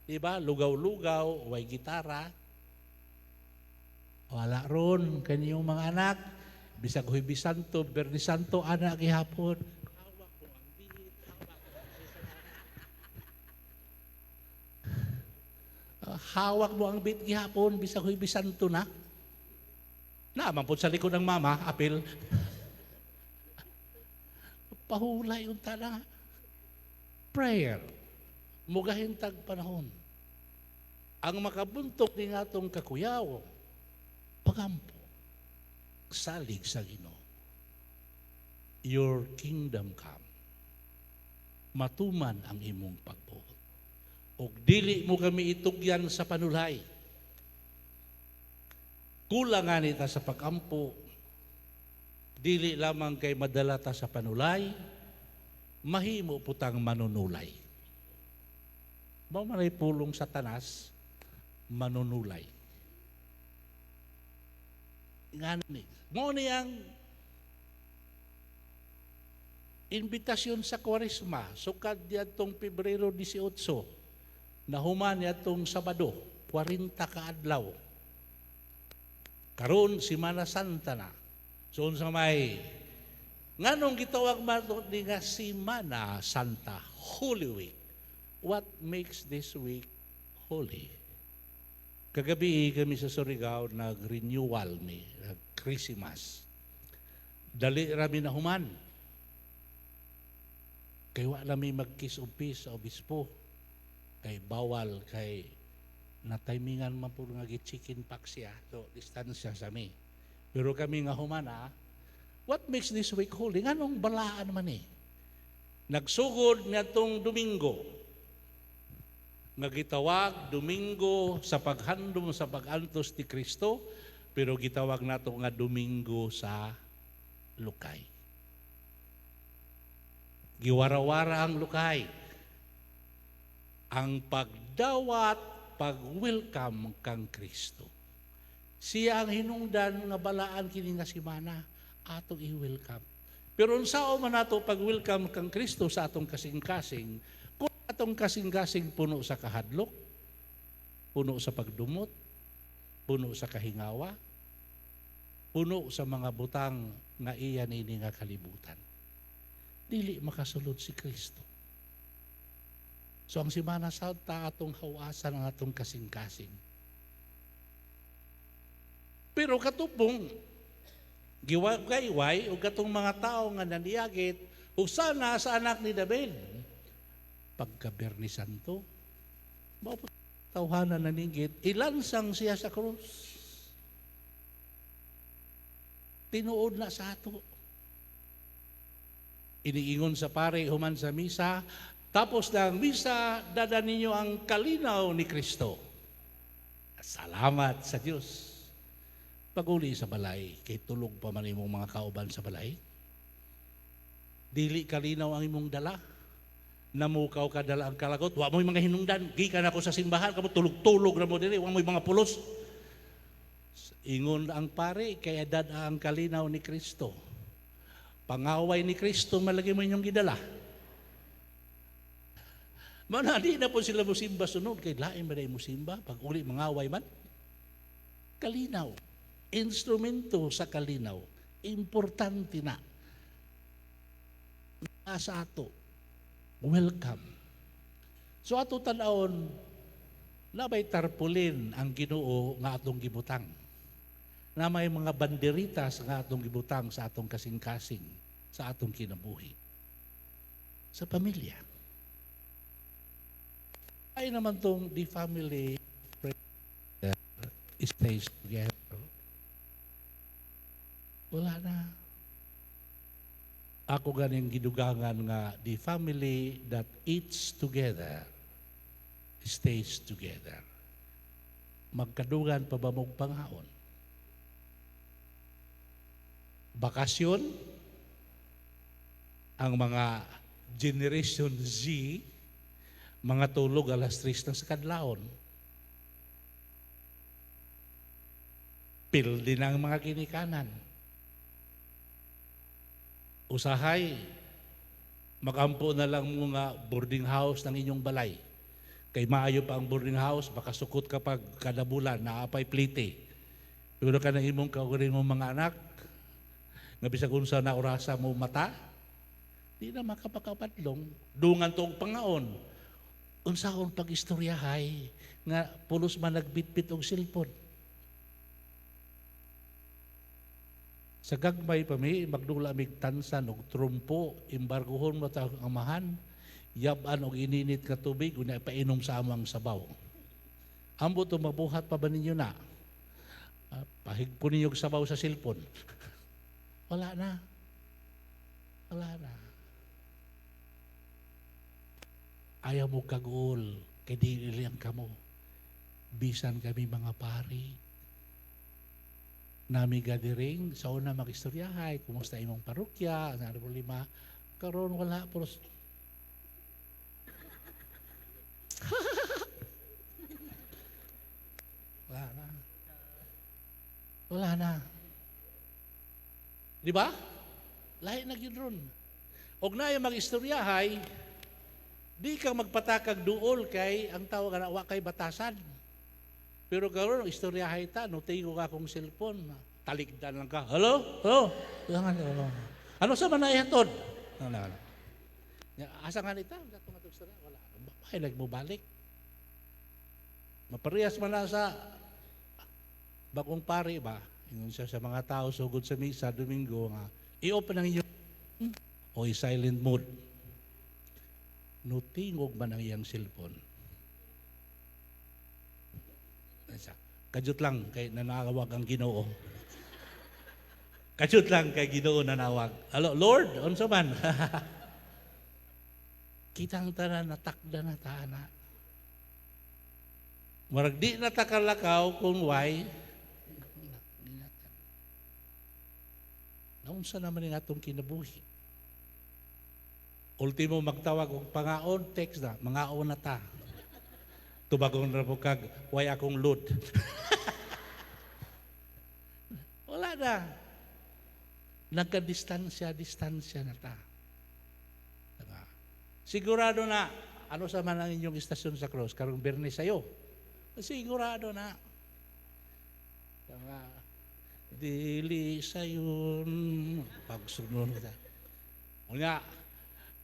Diba? Lugaw-lugaw, way gitara. Wala ron kanyong mga anak. Bisag Huwebes Santo, Biyernes Santo, anak gihapon. Hawak mo ang bihit, hawak mo ang hawak mo ang bit gihapon, bisag Huwebes Santo na. Naaman po sa likod ng mama, apil. Pahulay unta na. Prayer. Mugahintag panahon. Ang makabuntok ni atong kakuyaw, pagampo, salig sa Ginoo. Your kingdom come. Matuman ang imong pagbuot. Og dili mo kami itugyan sa panulay. Kulang nga ta sa pagampo, dili lamang kay madala ta sa panulay, mahimo putang manunulay. Mao man ay pulong Satanas, manunulay. Ngani, mao ni ang imbitasyon sa Kwaresma, sukad diadtong Pebrero 18, nahuman niadtong Sabado, 40 ka adlaw. Karon Simana Santa na. So unsa may nganong gitawag man ni nga Simana Santa, Holy Week? What makes this week holy? Kagabi kami sa Surigao nag-renewal mi, nag-Christmas. Dali rami na human. Kay wa nami mag-kiss of peace sa obispo. Kay bawal kay na-timingan man po nga gi-chicken pox siya. So distansya sa mi. Pero kami nga humana, what makes this week holy? Nganong balaan man eh? Nagsugod niadtong Domingo. Nga gitawag Domingo sa paghandom sa pag-antos ni Kristo, pero gitawag nato nga Domingo sa lukay. Giwarawara ang lukay. Ang pagdawat, pag-welcome kang Kristo. Siya ang hinungdan nga balaan kini nga simana, atong i-welcome. Pero unsao man nato pag-welcome kang Kristo sa atong kasing-kasing, kung atong kasing-kasing puno sa kahadlok, puno sa pagdumot, puno sa kahingawa, puno sa mga butang nga iya nini nga kalibutan. Dili makasulod si Kristo. So ang Simana Santa atong hawasan ang atong kasing-kasing. Pero katupong giwayway o katong mga tao nga naniyagit, husana sa anak ni David. Pagka Biyernes Santo, mao po tawhana naningit, ilansang siya sa krus. Tinuod na sa ato. Iniingon sa pare human sa misa, tapos ng misa, dada ninyo ang kalinaw ni Kristo. Salamat sa Diyos. Pag-uli sa balay, kay tulog pa man imong mga kauban sa balay, dili kalinaw ang imong dala. Namukaw ka dala ang kalagot, wa mo'y mga hinungdan, gikan ako sa simbahan, kamo tulog-tulog na mo diri, wa mo'y mga pulos. Ingon ang pare, kay dad ang kalinaw ni Kristo. Pangaway ni Kristo, malagi mo inyong gidala. Mana, di na po sila musimba sunod, kay lain ba na musimba? Pag uli, mangaway man. Kalinaw. Instrumento sa kalinaw. Importante na. Sa ato. Welcome. So ato tan-awon, nabay tarpulin ang Ginoo nga atong gibutang. Na may mga banderitas nga atong gibutang sa atong kasing-kasing, sa atong kinabuhi. Sa pamilya. Ay naman tong the family prayer stays together. Wala na. Ako ganing gidugangan nga the family that eats together stays together. Magkadugan pa ba mong pangaon? Bakasyon? Ang mga Generation Z, mga tulog 3:00 na sa kadlawon. Pildi na ang mga ginikanan. Usahay, magampo na lang mga boarding house ng inyong balay. Kay maayo pa ang boarding house, baka sukot kapag kada bulan, naapay plite. Pero ka na imong kaugaling mong mga anak, nga bisag unsa na orasa mo mata, di na makapakapadlong. Dungan to'g pangaon. Unsaon pag-istoryahay, nga pulos man nagbitbit og cellphone. Sa gagmay pa mi, magdula mig tansan og trumpo, embargohon mo ta ang amahan, yab-an og ininit nga tubig, unya painom sa amang sabaw. Ambot o mabuhat pa ba ninyo na? Pahigpo ninyo og sabaw sa cellphone. Wala na. Wala na. Ayaw mo kagul, kay dili lang kamo. Bisan kami mga pari. Nami gathering, sa una mag-istoryahay, kumusta imong parokya, ang problema, karon wala, pero wala na. Wala na. Di ba? Lahi na gyud ron. Og naay mag-istoryahay, di ka magpatakag duol kay ang tawag na wa kay batasan. Pero karon istoryahay ta, no tingo ka akong cellphone, talikdan lang ka. Hello? Hello? Ano sa man naihatod? Ano? Asa nga nita? Wala. Ay, like mo balik. Maparehas man na sa bagong pari ba? Ingon siya sa mga tao sugod sa misa Domingo nga i-open ang inyong o i-silent mode. No tingog man ang iyang cellphone. Kajut lang kay nanawag ang Ginoo. Kajut lang kay Ginoo nanawag. Hello, Lord, unsa man? Kitang tanan natakda na ta na. Murag di na ta kalakaw kung why. Naunsa naman ang atong kinabuhi. Ultimo magtawag og pangaon, text na, mangaon na ta. Tubagong na po kag, way akong load. Wala na. Nagka-distansya, distansya na ta. Diba? Sigurado na, ano sa man ang inyong istasyon sa cross, karong Biyernes sayo. Sigurado na. Diba? Dili sayon. Pagsunod na. Unya,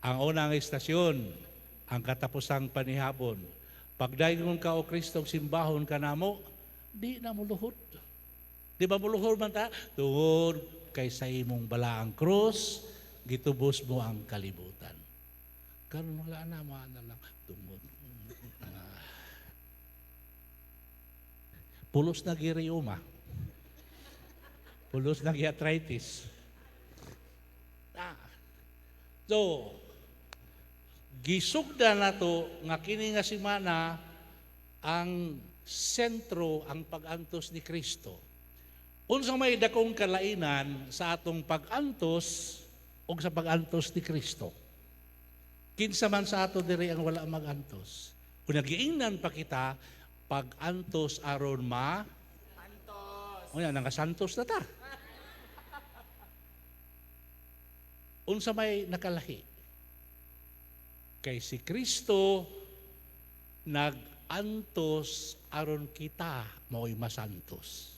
ang unang istasyon, ang katapusang panihabon. Pagdayon ka o Kristo, simbahon ka namo, di na muluhod. Di ba muluhod man ta? Tungod kay sa imong balaang krus, gitubos mo ang kalibutan. Karon wala na, maana lang. Tungod. Pulos na giriuma. Pulos na arthritis. So, gisugda na to nga kini nga semana ang sentro ang pag-antos ni Kristo. Unsa may dakong kalainan sa atong pag-antos o sa pag-antos ni Kristo? Kinsa man sa ato diri ang wala mag-antos. Kung nagiingnan pa kita, pag-antos aron ma antos. Unya nangasantos na ta. Unsa may nakalahi? Kay si Kristo nag-antos aron kita mao'y masantos.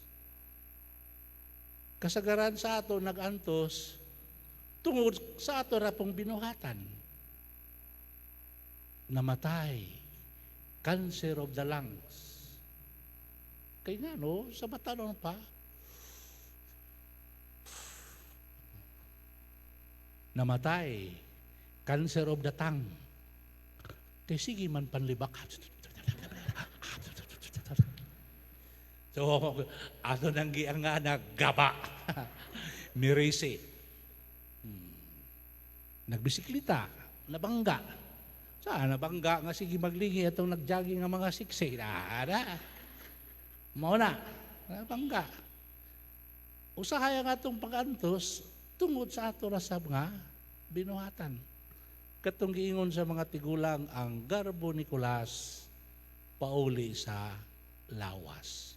Kasagaran sa ato nag-antos tungod sa ato ra pong binuhatan. Namatay, cancer of the lungs. Kay nga no, sa batanon pa, namatay, cancer of the tongue. Kay sige man panlibak. So, ato nang giang nga naggaba. Mirisi. Nagbisiklita, nabangga. Saan nabangga nga sige maglingi atong nagjogging nga mga siksi. Nara. Mao na, nabangga. Usahay ang atong pag-antos tungod sa ato ra sab nga Binuhatan. Katong giingon sa mga tigulang, ang garbo ni Kulas pauli sa lawas.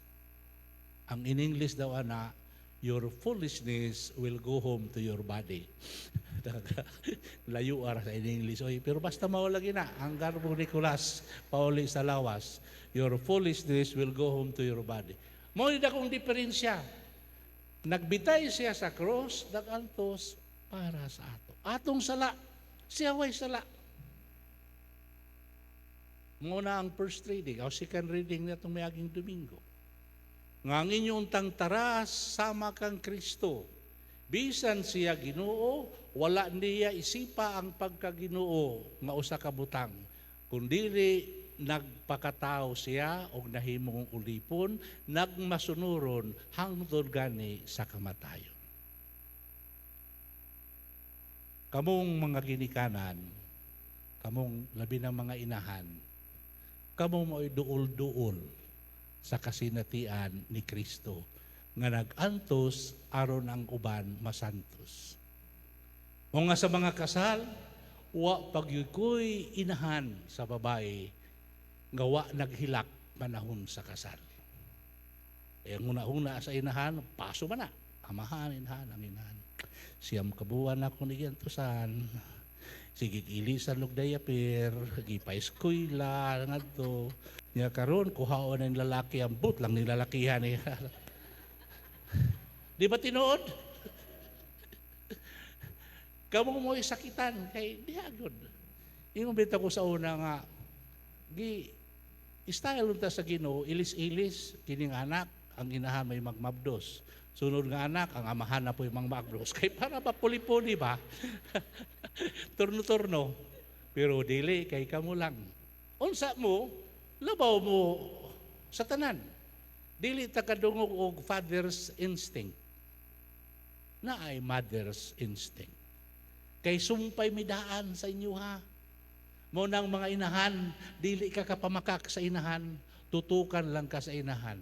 Ang in English daw ana, "Your foolishness will go home to your body." Layo ara sa in English. Oy, pero basta mao lagi na, ang garbo ni Kulas pauli sa lawas. Your foolishness will go home to your body. Mao ni dakong diferensya. Nagbitay siya sa cross, nagantos para sa ato. Atong sala, siya way sala. Muna ang first reading, o second reading na itong miaging Domingo. Nga ang inyong tangtaras sama kang Kristo. Bisan siya Ginoo, wala niya isipa ang pagkaginoo nga usa ka butang. Kundili nagpakatao siya og nahimong ulipon, nagmasunuron hangtod gani sa kamatayon. Kamong mga ginikanan, kamong labi ng mga inahan, kamo mo'y duol-duol sa kasinatian ni Kristo nga nag-antos aron ang uban masantos. O nga sa mga kasal, wa pagyukoy inahan sa babae nga wa naghilak panahon sa kasal. Eh, ang una-una sa inahan, paso man na. Amahan, inahan, ang inahan. 9 ka buwan ako ni giantusan. Sige, ilisan og diaper, gipa-eskwela, ngadto. Nya karon kuhaon ng lalaki ang but lang ni lalakihan eh. Di ba tinuod? Kamo mo sakitan kay di agod. Ingon bitaw ko sa una nga gi style unta sa Ginoo, ilis-ilis kining anak ang inahan may magmabdos. Sunod nga anak, ang amahan na po'y mangmabdos. Kay para ba puli-puli ba? Turno-turno. Pero dili kay kamo lang. Unsa mo, labaw mo sa tanan. Dili ta kadungog og father's instinct. Na ay mother's instinct. Kay sumpay midaan sa inyo ha. Mo nang mga inahan, dili ka kapamakak sa inahan, tutukan lang ka sa inahan.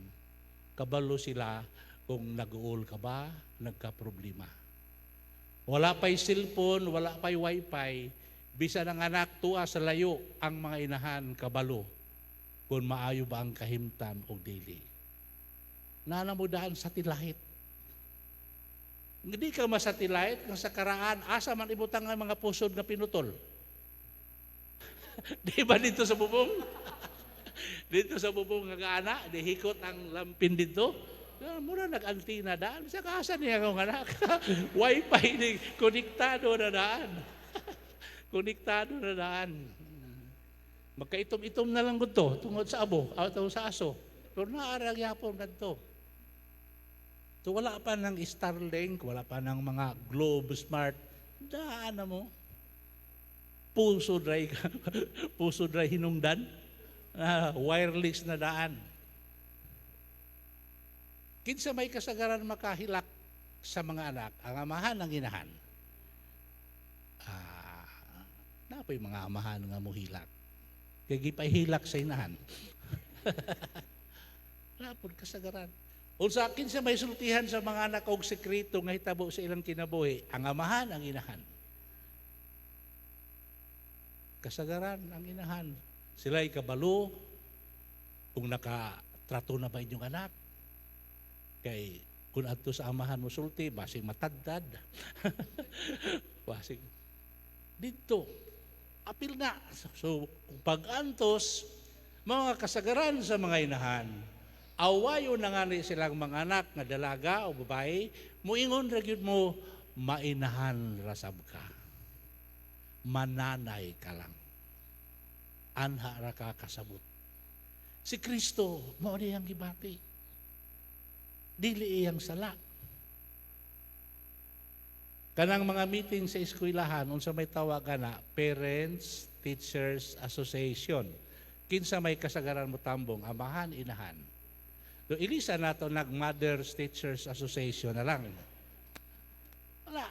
Kabalo sila kung nag-uol ka ba, nagka-problema. Wala pa'y cellphone, wala pa'y wifi, bisan ang anak tuwa sa layo, ang mga inahan kabalo kung maayo ba ang kahimtan o dili. Nana mo daan satellite. Hindi ka masatellite kung sa karaan, asa man ibutang ang mga pusod nga pinutol. Di ba dito sa bubong? Dito sa bubong nga ana, di hikot ang lampin dito. Ya, mura nag-antina daan. Sa kasa niya akong anak. Wifi ni konektado na daan. Konektado na daan. Magkaitom-itom na lang to tungod sa abo, o sa aso. Pero naarang yapon kadto. So wala pa ng Starlink, wala pa ng mga Globe Smart. Daan na mo. Puso dry, puso dry hinungdan. Wireless na daan. Kinsa may kasagaran makahilak sa mga anak, ang amahan ang inahan. Napoy mga amahan nga muhilak. Kay gipahilak sa inahan. Napod kasagaran. Unsa kinsa may sultihan sa mga anak og sekreto nga hitabo sa ilang kinabuhi, ang amahan ang inahan. Kasagaran ang inahan. Sila'y kabalo kung nakatrato na ba inyong anak. Kay kung adto sa amahan mo sulti, basig matadtad. Basig dito apil na. So, kung pag-antos, mga kasagaran sa mga inahan, awayo na nga ni silang mga anak nga dalaga o babae, muingon ra gyud mo, "Mainahan rasab ka. Mananay ka lang. Anha ra ka kasabot." Si Kristo, mao ang gibati. Dili iyang sala. Kanang mga meeting sa eskwelahan, unsa may tawag na Parents Teachers Association. Kinsa may kasagaran mo tambong, amahan, inahan. Do ilisa nato nag Mothers Teachers Association na lang. Wala.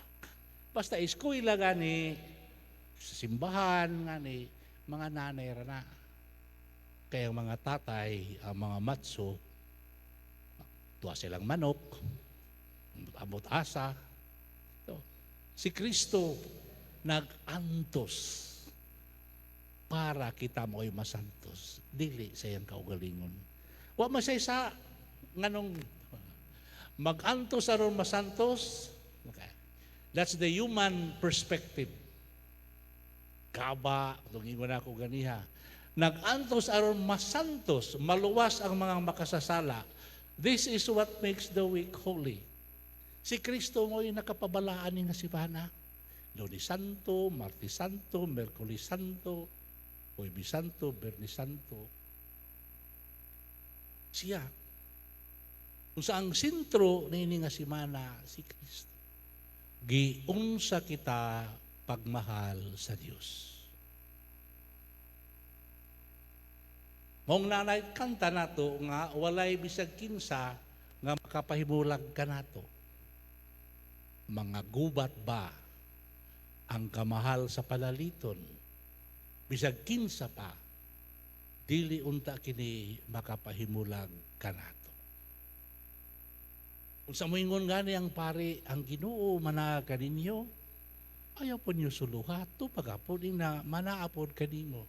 Basta eskwela gani, sa simbahan gani, mga nanay ra na. Kaya ang mga tatay, ang mga matso, tuwa silang manok, amot asa. So, si Kristo, Nag-antos para kita mo'y masantos. Dili sa iyang kaugalingon. Wa man siya sa nganong mag-antos aron masantos. Okay. That's the human perspective. Kaba, itong ingon ako ganiha. Nag-antos aron masantos, maluwas ang mga makasasala. This is what makes the week holy. Si Kristo mo'y nakapabalaan ni nga simana. Lunes Santo, Martes Santo, Miyerkules Santo, Huwebes Santo, Biyernes Santo. Siya. Kung sa ang sentro niini nga simana, si Kristo. Giunsa kita pagmahal sa Dios. Mong nanay kanta nato nga walay bisag kinsa nga makapahimulag kanato. Mga gubat ba ang kamahal sa palaliton? Bisag kinsa pa, dili unta kini makapahimulag kanato. Kung sa moingon gani ang pari, ang Ginoo manaa kaninyo, ayaw po niyo suluha, tupag apod na manaapod kanimo.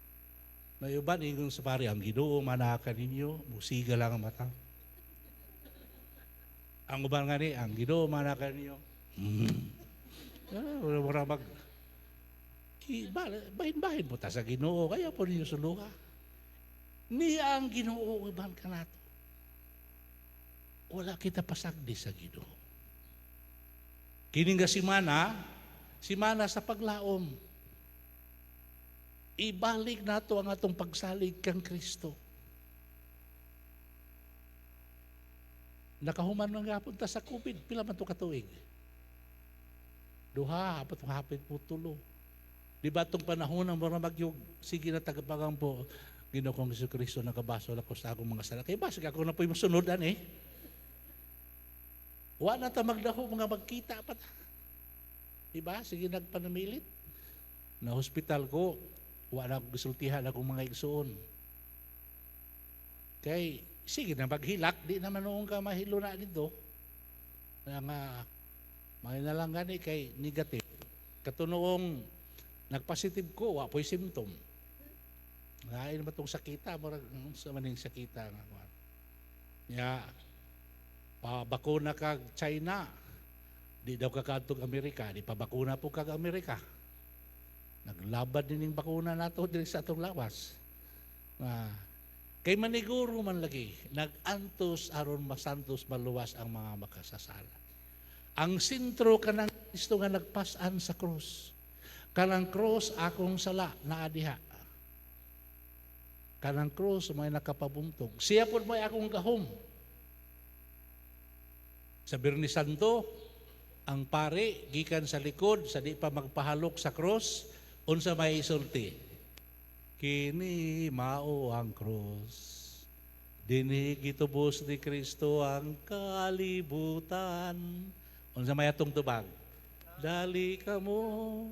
May uban ingon sa pari, ang Ginoo manaa kaninyo, musiga lang ang mata. Ang uban gani, ang Ginoo manaa kaninyo. Wala mag bahin-bahin po ta sa Ginoo, kaya po ninyo suluha. Niya ang Ginoo uban kanato. Wala kita pasagdi sa Ginoo. Kini nga simana, simana sa paglaom. Ibalik nato ang atong pagsalig kang Kristo. Nakahuman man gapon ta sa COVID, pila man to katuig? Duha, apat hapit po tulo. Di ba itong panahon ng mga magyog, sige na tagapagang po, Ginoo kong Hesus Kristo, nakabaso ako sa akong mga sala. Kaya basig ako na po yung masunod, eh. Wa na ta magdaho, mga magkita pa ta. Diba? Sige nagpanamilit. Na hospital ko, wa na ako gisultihan akong mga igsoon. Kay, sige na maghilak, di naman noong ka mahilo na dito. Kaya nga, may na lang gani kay negative. Katunoong nagpositive ko, wa po'y symptom. Lain ba itong sakita? Murag sa maning sakita nga kuan. Ya, pabakuna kag China. Di daw ka kadtog Amerika, di pabakuna po kag Amerika. Naglabad din yung bakuna nato diri sa atong lawas. Kay maniguro man lagi, nag-antos aron masantos maluwas ang mga makasasala. Ang sentro kanang Kristo nga nagpasan sa krus. Kanang krus akong sala naa diha. Kanang krus may nakapabuntog. Siya pod may akong gahom. Sa Biyernes Santo, ang pare gikan sa likod sa di pa magpahalok sa krus, unsa may isulti? Kini mao ang krus. Dinhi gitubos ni Kristo ang kalibutan. Unsa may atong tubag? Dali kamo,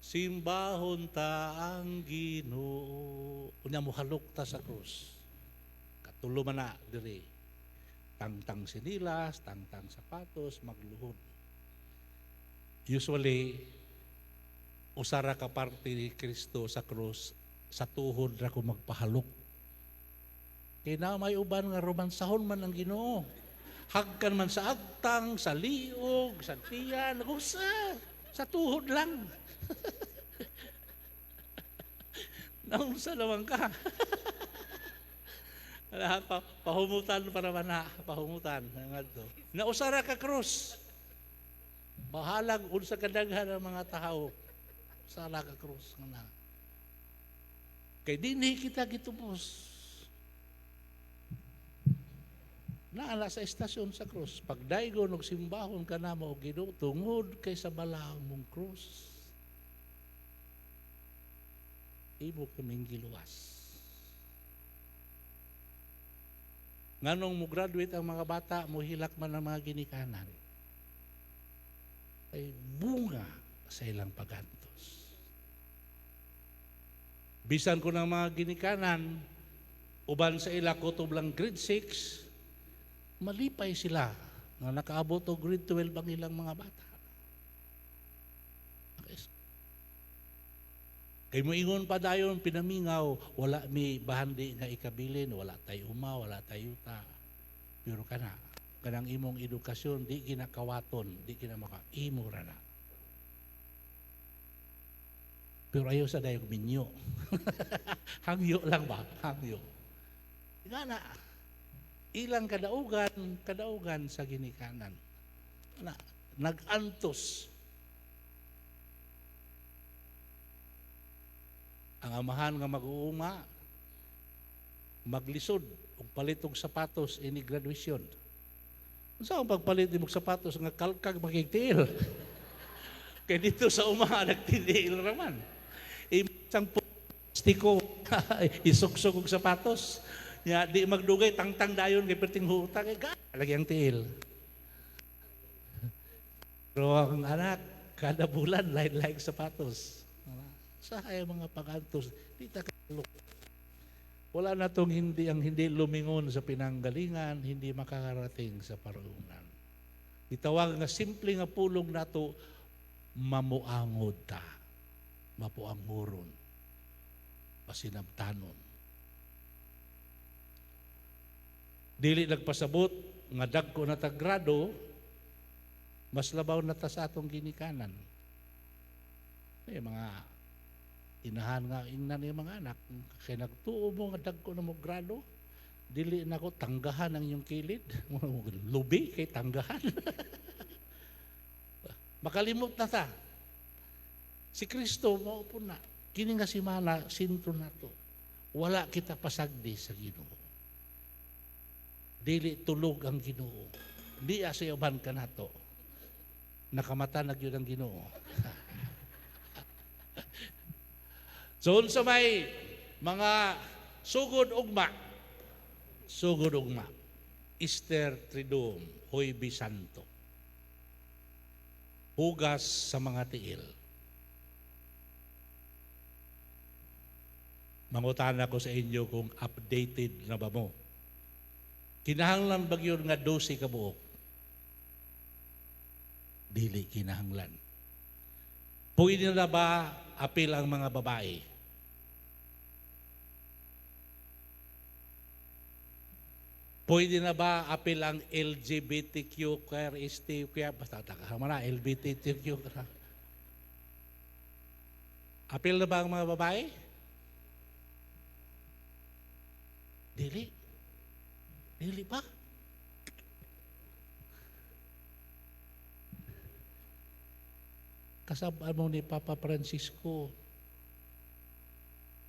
simbahon ta ang Ginoo. Unya mohalok ta sa krus. Katulo man na diri. Tangtang sinilas, tangtang sapatos, magluhod. Usually, usara ka parte ni Kristo sa krus, sa tuhod ra ko magpahalok. Kay na may uban nga romansahon man ang Ginoo. Hagkan man sa agtang, sa liog, sa tiyan, sa tuhod lang. Naunsa naman ka. Pahumutan para man na, pahumutan. Nausara ka krus. Bahalag unsa kadaghan ang mga tao. Usara ka krus. Kay dinhi kita gitubos. Naala sa estasyon sa krus. Pagdaygon og simbahon ka namo og Ginoo tungod kay sa balaang mong krus. Imo kaming giluwas. Nganong mo graduate ang mga bata, mohilak man ang mga ginikanan. Ay bunga sa ilang pagantos. Bisan ko ng mga ginikanan, uban sa ila kutob lang grade 6, malipay sila nga nakaabot og grade 12 ang ilang mga bata. Okay. Kay moingon pa dayon pinamingaw, wala mi bahandi nga ikabilin, wala tay uma, wala tay yuta. Pero kana, kanang imong edukasyon di ginakawaton, di kinamaka imo ra na. Pero ayaw sa dayong minyo. Hangyo lang ba? Hangyo. Nga na, ilang kadaugan, kadaugan sa ginikanan. Na, nag-antos. Ang amahan nga mag-uuma, maglisod og palit og sapatos ini graduation. Unsa ang pagpalit nimo og sapatos nga kalkag makigtiil? Kay dito sa uma nagtiniil raman. Isang plastiko isuksok og sapatos. Nya di magdugay tangtang dayon kay perting huta kay lagi ang tiil. Pero ang anak kada bulan lain-lain sapatos. Sa ay mga pag-antos, di ta kalok. Wala na tong hindi ang hindi lumingon sa pinanggalingan, hindi makakarating sa parungan. Itawag nga simple nga pulong nato, mamuangod ta, mapuanguron, pasinabtanon. Dili nagpasabot nga dagko na ta grado, mas labaw na ta sa atong ginikanan. May mga inahan nga ingnan ni mga anak, kay nagtuo mo nga dagko na mo grado, dili na ko tanggahan ang inyong kilid. Lubi kay tanggahan. Makalimot na ta. Si Kristo mao po na. Kini nga simana sintro nato. Wala kita pasagdi sa Ginoo. Dili tulog ang Ginoo. Di asayaban ka nato. Nakamata na gyud ang Ginoo. So unsa may mga sugod ugma, Easter Triduum, Huwebes Santo. Hugas sa mga tiil. Mangutana ko sa inyo kung updated na ba mo. Kinahanglan ba gyud nga 12 ka buok? Dili kinahanglan. Pwede na ba apil ang mga babae? Pwede na ba apil ang LGBTQ, QRST, Q, basta takahama na, LGBTQ. Apil na ba ang mga babae? Dili. Dili pa. Kasabaan mo ni Papa Francisco,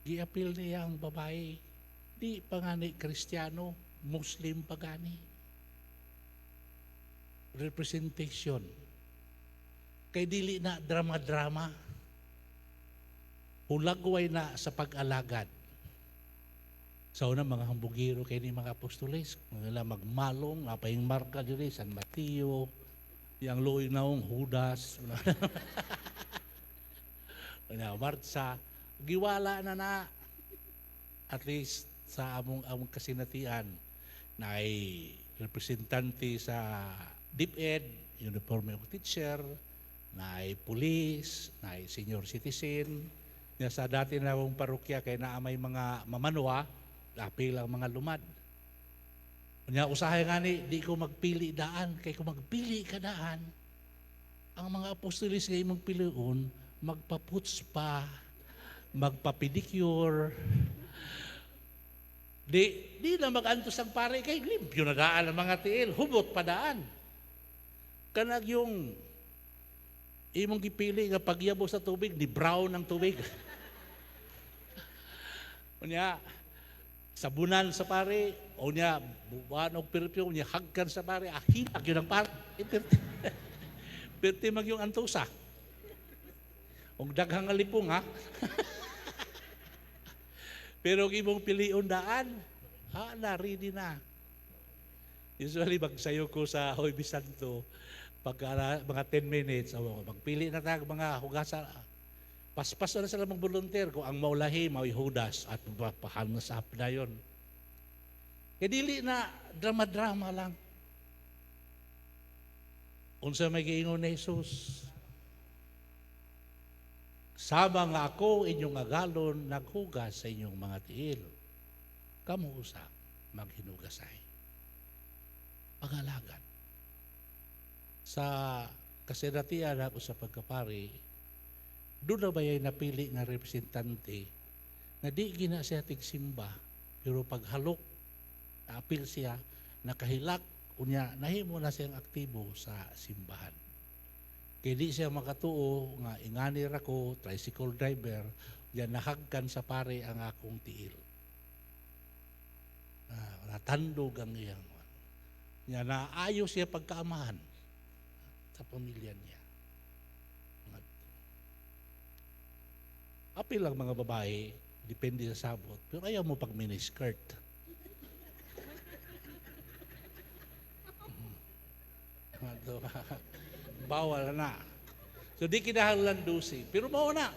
giapil niya ang babae. Di pa nga ni Kristiyano, Muslim pa gani. Representation. Kay dili na drama-drama. Hulagway na sa pag-alagad. Sa una, mga hambugiro kay ni mga apostoles, mga magmalong, napayong marka diri, San Mateo, yang luoy naong Judas, Martsa, giwala na na. At least sa among kasinatian, na ay representante sa DepEd, uniforme of teacher, na ay police, na ay senior citizen. Sa dati na akong parokya, kay naa may mga mamanwa, apil ang mga lumad. Nya usahay nga ni, di ko magpili daan, kay kung magpili ka daan, ang mga apostolis nga imong piliun, magpaputs pa, magpapedicure, di na mag-antos ang pare kay limpyo na daan ang mga tiil, hubot pa daan. Kanag yung imong gipili nga pagyabo sa tubig, di brown ang tubig. Unya, sabunan sa pare, o niya, buwan og perfume, niya hagkan sa pare, ahilag yun ang pare. Perti mag yung antusa. Og daghang alipong, ha? Pero ang imong piliun daan, ha, na, ready na. Usually, magsayo ko sa Huwebes Santo, pag mga 10 minutes, oh, magpili na tayo mga hugasan. Paspas na sila mag-volunteer kung ang maulahi, mao'y Judas, at pahanas up na yun. Kaya dili na drama-drama lang. Unsa may giingon ni Jesus? Sama nga ako inyong agalon naghugas sa inyong mga tiil, kamo usab maghinugasay. Pag-alagad. Sa kasinatian ako sa pagkapari, doon na ba yung napili nga representante na di gina siya tigsimba, pero paghalok, naapil siya, nakahilak, unya, nahimo na siyang aktibo sa simbahan. Kaya di siya makatuo nga ingani ra ko, tricycle driver, yan nahagkan sa pare ang akong tiil. Natandog ang iyang. Yan, naayos siya pagkaamahan sa pamilya niya. Apil lang mga babae, depende sa sabot, pero ayaw mo pag miniskirt. Bawal na. So di kinahanglan dusi. Pero mao na.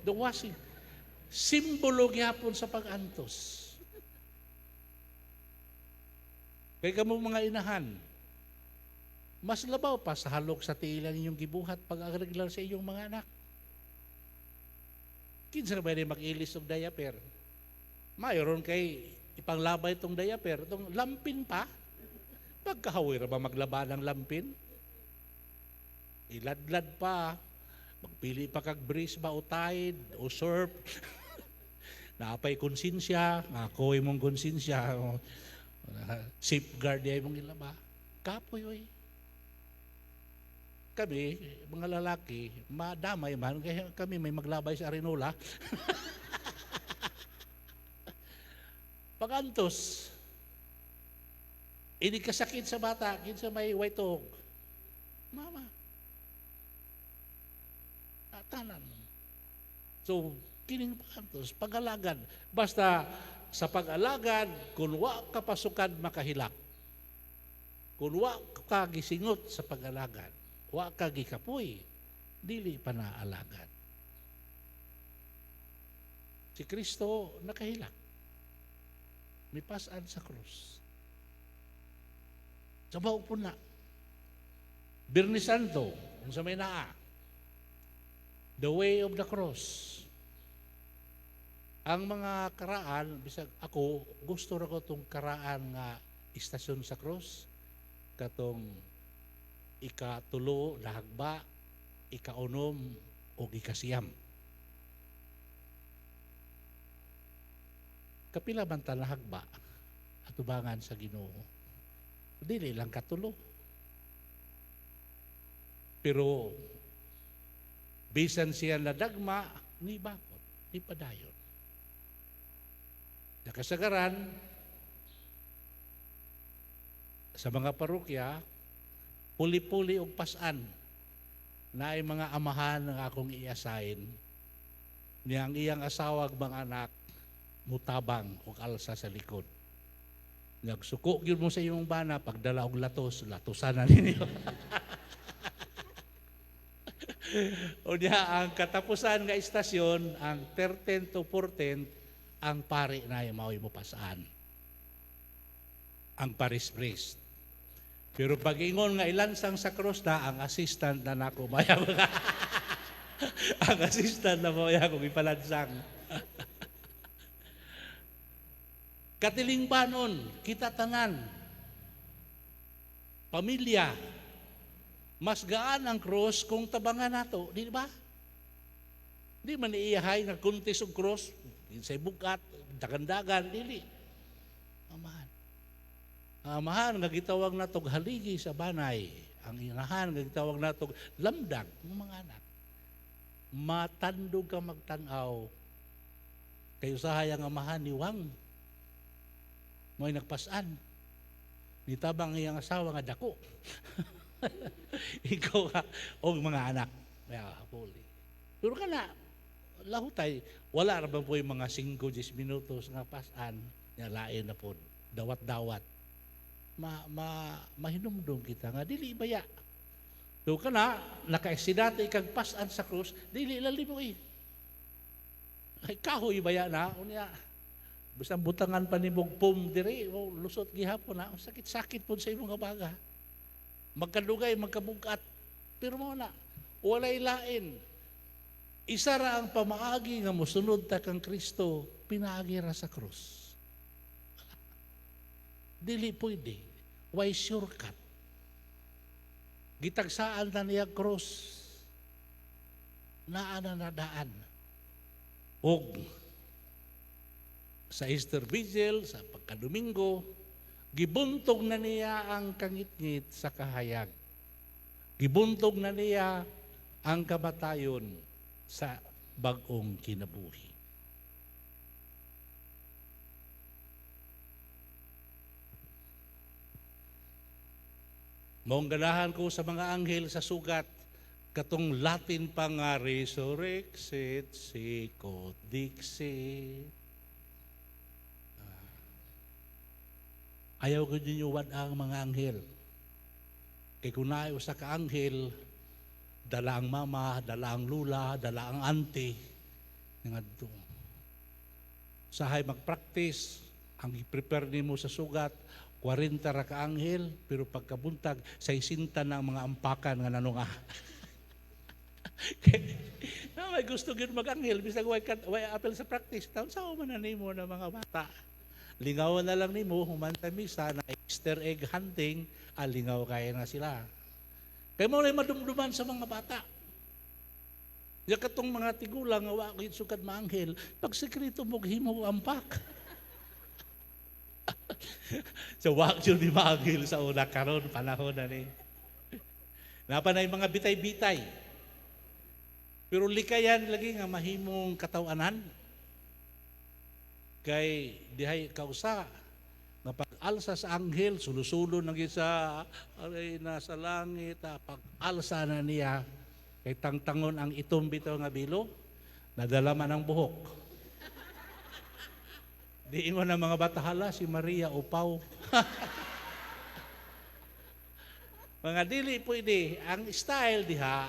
The washing. Simbolo gyapon sa pag-antos. Kay kamo mga inahan, mas labaw pa sa halok sa tiilan inyong gibuhat pag-agreglar sa inyong mga anak. Kinsa ba rin mag-ilis og diaper? Mayroon kay ipanglabay itong diaper, itong lampin pa. Pagkahawir ba maglaba ng lampin? Iladlad pa, magpili pa kag breeze ba o Tide o surf. Naapay konsensya, ako imong konsensya, safeguard imong ilaba. Kapoy oy. Kami, mga lalaki, madamay man, kaya kami may maglabay sa arenola. Pagantos, ini kasakit sa bata, kinsa may white. Mama. Tanan. So, kining pagantos, pag-alagad. Basta sa pag-alagad, kung wa ka pasukad makahilak. Kung wa ka gisingot sa pag-alagad, wa ka gikapoy, dili pa naalagad. Si Kristo nakahilak. Mipasan sa krus. Sa bao po na. Biyernes Santo, kung sa may naa, the way of the cross. Ang mga karaan, bisag ako, gusto ra ko tong karaan nga istasyon sa cross, katong ikatulo, nahagba, ikaunom, o ikasiyam. Kapila man ta nahagba, atubangan sa Ginoo. Dili lang katulo. Pero bisan siya nadagma, ni bakot, ni padayon. Nakasagaran, sa mga parokya, puli-puli og pasan na ay mga amahan ng akong i-assign niyang iyang asawa ug mga anak mutabang og alsa sa likod. Nagsuko gyud mo sa imong bana pagdala og latos, latosan na ninyo. O niya ang katapusan nga istasyon, ang 13 to 14, ang pari na mao'y mo pasaan. Ang parish priest. Pero pag-ingon nga ilansang sa cross na, ang assistant na nako maya. Ang assistant na maya kung ipalansang. Katilingbanon, kita tanan, pamilya, mas gaan ang cross kung tabangan nato, di ba? Di man iiyahay nga kuntis og cross, say bugat, dagandagan, dili. Amahan. Ang amahan nga gitawag natog haligi sa banay, ang inahan nga gitawag natog lamdag ng mga anak. Matandog ka magtan-aw kay usahay ang amahan ni Wang. Mo'y nagpasan. Nitabang iyang asawa nga dako. Ikaw ka og mga anak. Yeah, puli. Pero kana lahutay, wala ra ba po yung mga 5-10 minutos nga pasan, nga lain na po, dawat-dawat. Mahinumdum kita nga dili baya. Do kana nakaeksidante kag pasan sa krus, dili lalim mo eh. Ay kahoy baya na unya. Bisan butangan pa nimog pum diri, oh, lusot gihapon na, sakit-sakit pud sa imong baga. Magkadugay, magkabugat. Pero mo na, walay lain. Isa ra ang pamaagi nga mosunod ta kang Kristo, pinaagi ra sa krus. Dili pwede. Why shortcut? Gitagsaan na niya krus. Naa na nadaan. Og sa Easter Vigil, sa pagkadomingo, gibuntog na niya ang kangitngit sa kahayag. Gibuntog na niya ang kamatayon sa bag-ong kinabuhi. Maong ganahan ko sa mga anghel sa sugat, katong Latin pa nga resurrexit, sicut dixit. Ayaw ko ninyo wad ang mga anghel. Kay kung naay usa ka anghel, dala ang mama, dala ang lula, dala ang auntie, ngadto. Sahay magpractice, ang i-prepare nimo sa sugat, 40 ra ka anghel, pero pagkabuntag, 60 na ang mga ampakan nga nanunga. Na may gusto gyud mag-anghel, bisag way apel sa practice, taon sa man na nimo na mga bata. Lingawan na lang nimo, human sa misa na Easter egg hunting, alingaw kaya na sila. Kaya mo na madumduman sa mga bata. Ya katong mga tigulang nga wa gyud sukad maanghel, pag sekreto mo himo ampak. So wa gyud ni maanghel sa una karon panahon na ni. Napa na yung mga bitay-bitay. Pero likayan lagi nga mahimong katawanan. Kay dihay kausa nga pag-alsa sa anghel, sulusulo na gyud sa aray nasa langit, pag-alsa na niya kay tangtangon ang itom bitaw nga bilo, nadala man ang buhok. Di ingon ang mga bata, hala si Maria upaw. Mga dili pwede, ang style diha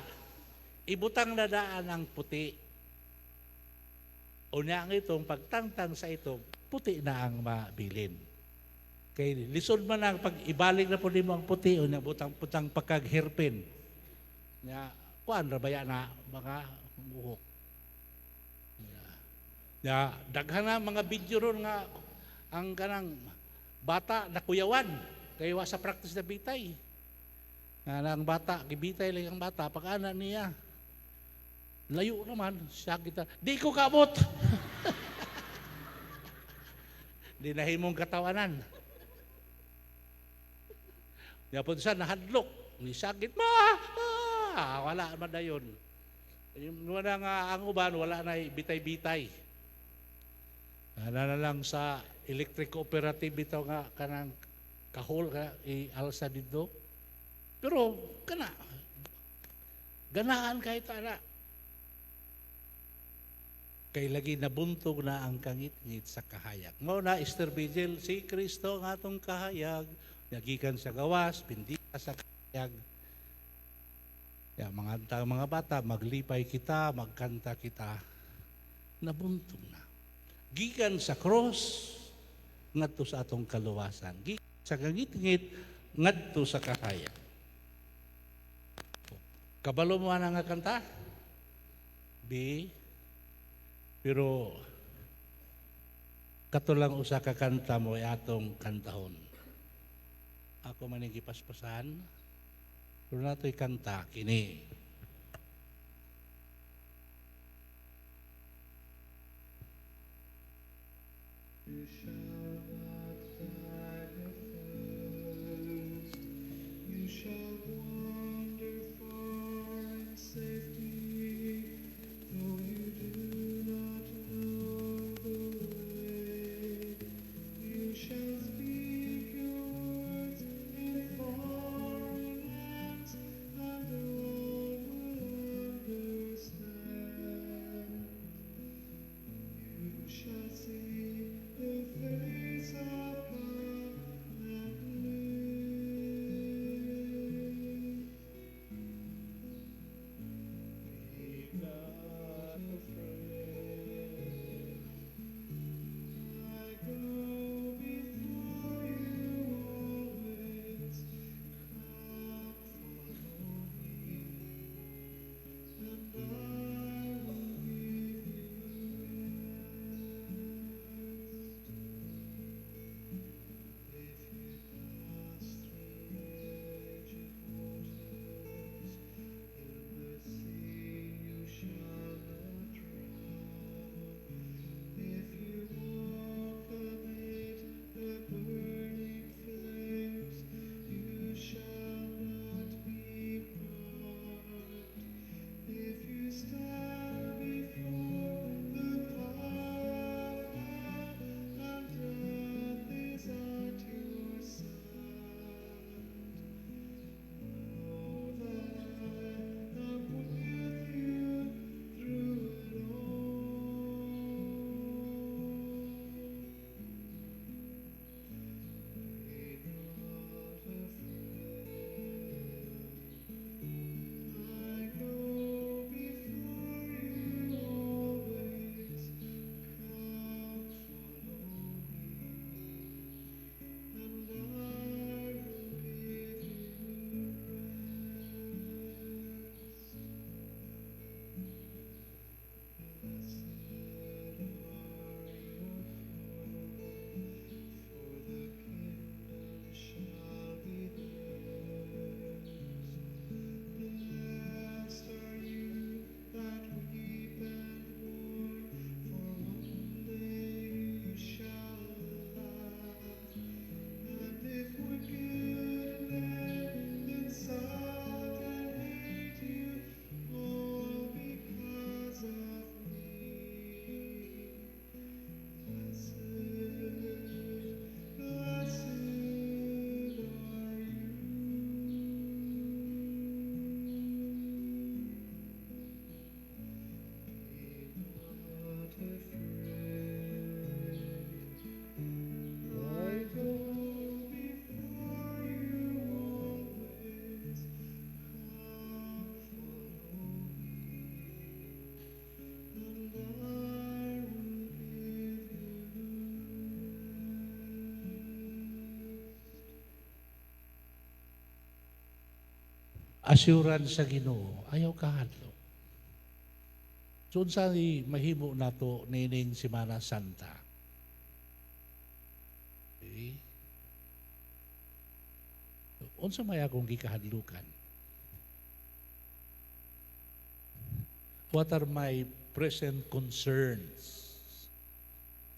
ibutang na daan ang puti. Unya ang itong pagtangtang sa ito, puti na ang mabilin. Kay lisod man ang pag ibalik na po nimo ang puti, unya butang-butang pagkag-hairpin. Nya kuan ra baya na mga buhok. Nya daghan na mga video ron nga ang kanang bata nakuyawan kay wa sa practice na bitay. Nga ang bata gibitay lang ang bata pag ana niya. Layo naman, siya kita, di ko kaabot. Di nahimong katawanan. Nya po siya nahadlok, ni sakit ma, wala man dayon. Wala nga ang uban, wala na bitay-bitay. Ana na lang sa electric cooperative bitaw nga kanang kahol ka ialsa didto. Pero kana ganahan kahit ana. Kay lagi nabuntog na ang kangitngit sa kahayag. Mao na Easter Vigil, si Kristo ang atong kahayag, nagikan sa gawas, pindika sa kahayag. Ya, mga bata, maglipay kita, magkanta kita. Nabuntog na. Gikan sa cross, ngadto sa atong kaluwasan. Gikan sa kangitngit, ngadto sa kahayag. Kabalo mo ana nga kanta? B. Pero kato lang usa ka kanta mo ay atong kantahon. Ako man ang gipaspasan, pero nato'y kanta kini. You shall not lack of thirst, you shall wander far in safety, though you do not know the way. You shall speak your words in foreign lands, and all will understand. You shall see the face Assurance sa Ginoo, ayaw kahadlok. So unsa ni mahimo nato nining Semana Santa? Okay. Unsa may akong gikahadlukan? What are my present concerns?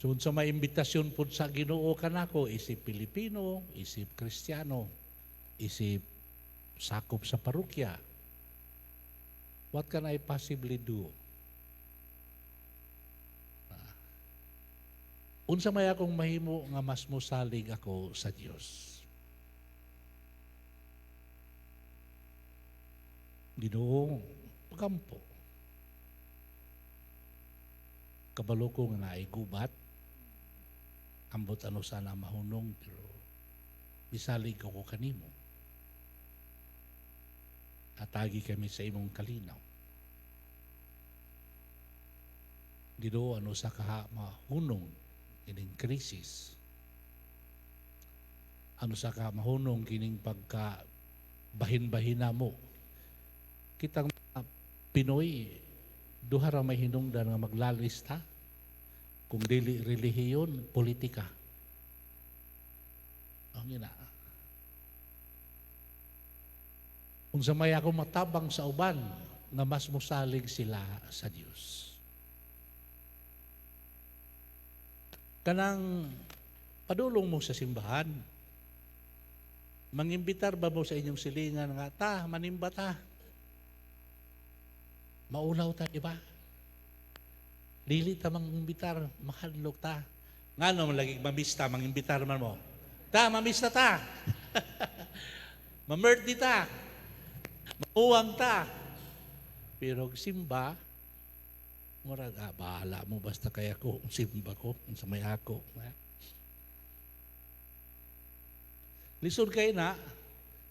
So unsa may imbitasyon pud sa Ginoo kanako, isip Pilipino, isip Kristiyano, isip sakop sa parokya. What can I possibly do? Unsa may akong mahimo nga mas mosalig ako sa Dios? Ginoo, pagampo. Kabalo ko nga naay gubat. Ambot ano sana mahunong, pero bisalig ako kanimo. Atagi kami sa imong kalinaw. Ginoo, ano sa kaha mahunong kining krisis? Ano sa kaha mahunong kining pagka bahin-bahina mo? Kitang Pinoy, duha ra may hinungdan nga maglalista. Kung dili relihiyon, politika. Ang ina. Unsa may ako matabang sa uban nga mas mosalig sila sa Dios. Kanang padulong mo sa simbahan, mangimbitar ba mo sa inyong silingan nga ta manimba ta? Maulaw ta, di ba? Dili ta mangimbitar, mahadlok ta. Ngano man lagi mamista, mangimbitar man mo. Ta, mamista ta. Mamerti ta. Mauwang ta. Pero simba, murag, bahala mo basta kaya ko, simba ko, sa may ako. Lisod kay na,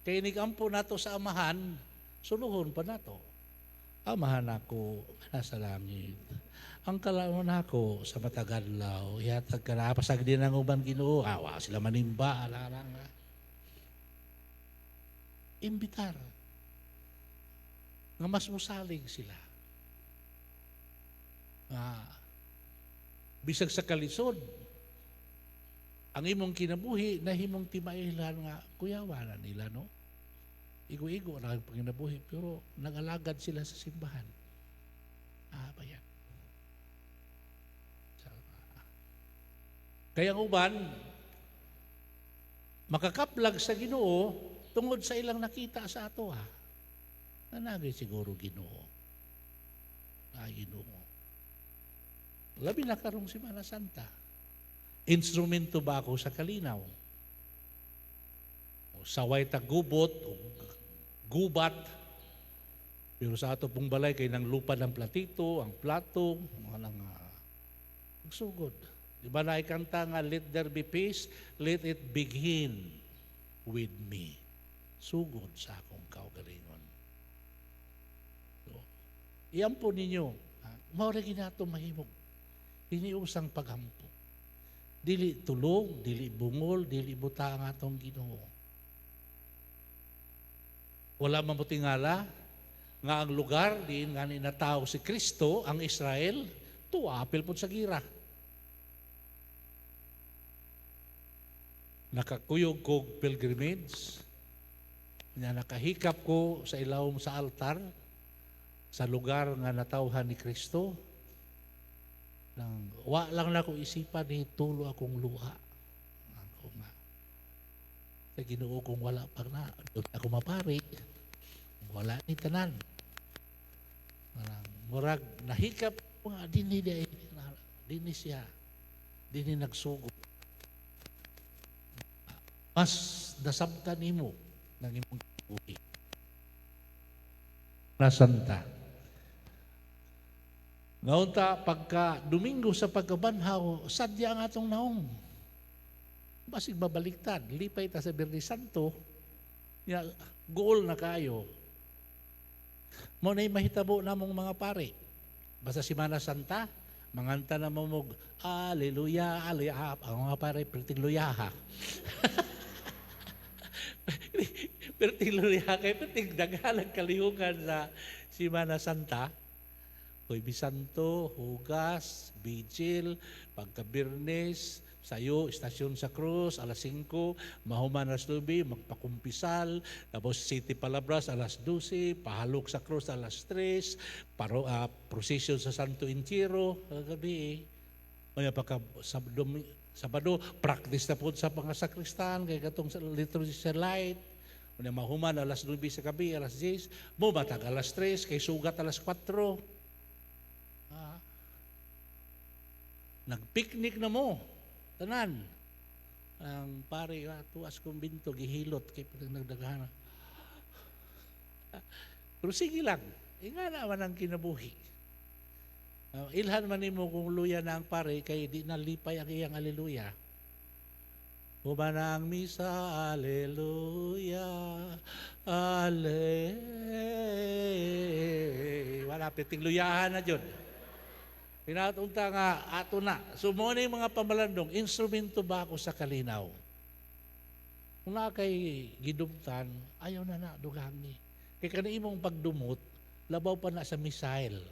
kay nigampo nato sa amahan, suluhon pa nato. Amahan ako, nasa langit. Ang kalaon ako sa matagadlaw, ihatag ka na, pasag din ang uban Ginoo, awa sila manimba, alarang. Imbitar. Nga mas musalig sila. Bisag sa kalisod, ang imong kinabuhi, nahimong timailan nga, kuyawa na nila, no? Igo-igo na ang panginabuhi, pero nag-alagad sila sa simbahan. Ba yan? Kaya ang uban, makakaplag sa Ginoo tungod sa ilang nakita sa ato, ha. Nanagay siguro Ginoo. Ay, Ginoo. Labi na karong Semana Santa. Instrumento ba ako sa kalinaw? O saway tagubot o gubat. Pero sa ato pong balay kay nang lupa ng platito, ang plato, mga nang sugod. Di ba naikanta nga, let there be peace, let it begin with me. Sugod sa akong kaugalingon. So, iampo ninyo, mao ra ginato mahimog. Hiniusang paghampo. Dili tulog, dili bungol, dili buta ang atong Ginoo. Wala man motingala nga ang lugar diin nga ninatao si Kristo, ang Israel, tuapil pod sa gira. Nakakuyog kog pilgrimage, nga nakahikap ko sa ilawom sa altar, sa lugar nga natawhan ni Kristo. Nang wa lang nako isipan ni tulo akong luha. Ako nga sa Ginoo kung wala pa na, doon ako mapari. Wala ni tanan. Murag nahikap nga dinhi di dinhi siya. Dinhi nagsugod. Mas nasabtan nimo ng imong buhi. Nasanta. Ngaunta pagka Domingo sa pagkabanhaw, sadya ang atong naong. Basig babaliktad, lipay ta sa Biyernes Santo, ya, gool na kayo. Mo na'y mahitabo namong mga pare. Basta Semana Santa, manganta na mamog, Alleluia, alleluia, ang mga pare, perting luyaha. Pero tingluya kay perting daghan ang kalihungan sa Simana Santa. Huwebes Santo, hugas, vigil, pagka-Biyernes, sayo, istasyon sa krus, alas 5, mahuman alas 9, magpakumpisal, tapos Siete Palabras, alas 12, pahalok sa krus, alas 3, procession sa Santo Entierro, kagabi. Kaya pagka Sabado, practice na po sa mga sakristan, kay katong liturgy sa light. Unya mahuman alas 9 sa gabi, alas 10, mubatag alas 3, kay sugat alas 4. Nagpiknik na mo. Tanan. Ang pare, tuas kumbinto, gihilot, kay nagdaghana. Pero sige lang, inga naman ang kinabuhi. Ilhan man nimo kung luya na ang pare, kay di na lipay ang iyang aleluya. Human na ang misa, aleluya, ale. Wala, piting luyahan na dyan. Pinatunta nga, ato na. So, mo na yung mga pamalandong, instrumento ba ako sa kalinaw? Kung na kay gidumtan, ayaw na na, dugangi. Kaya kani imong pagdumot, labaw pa na sa missile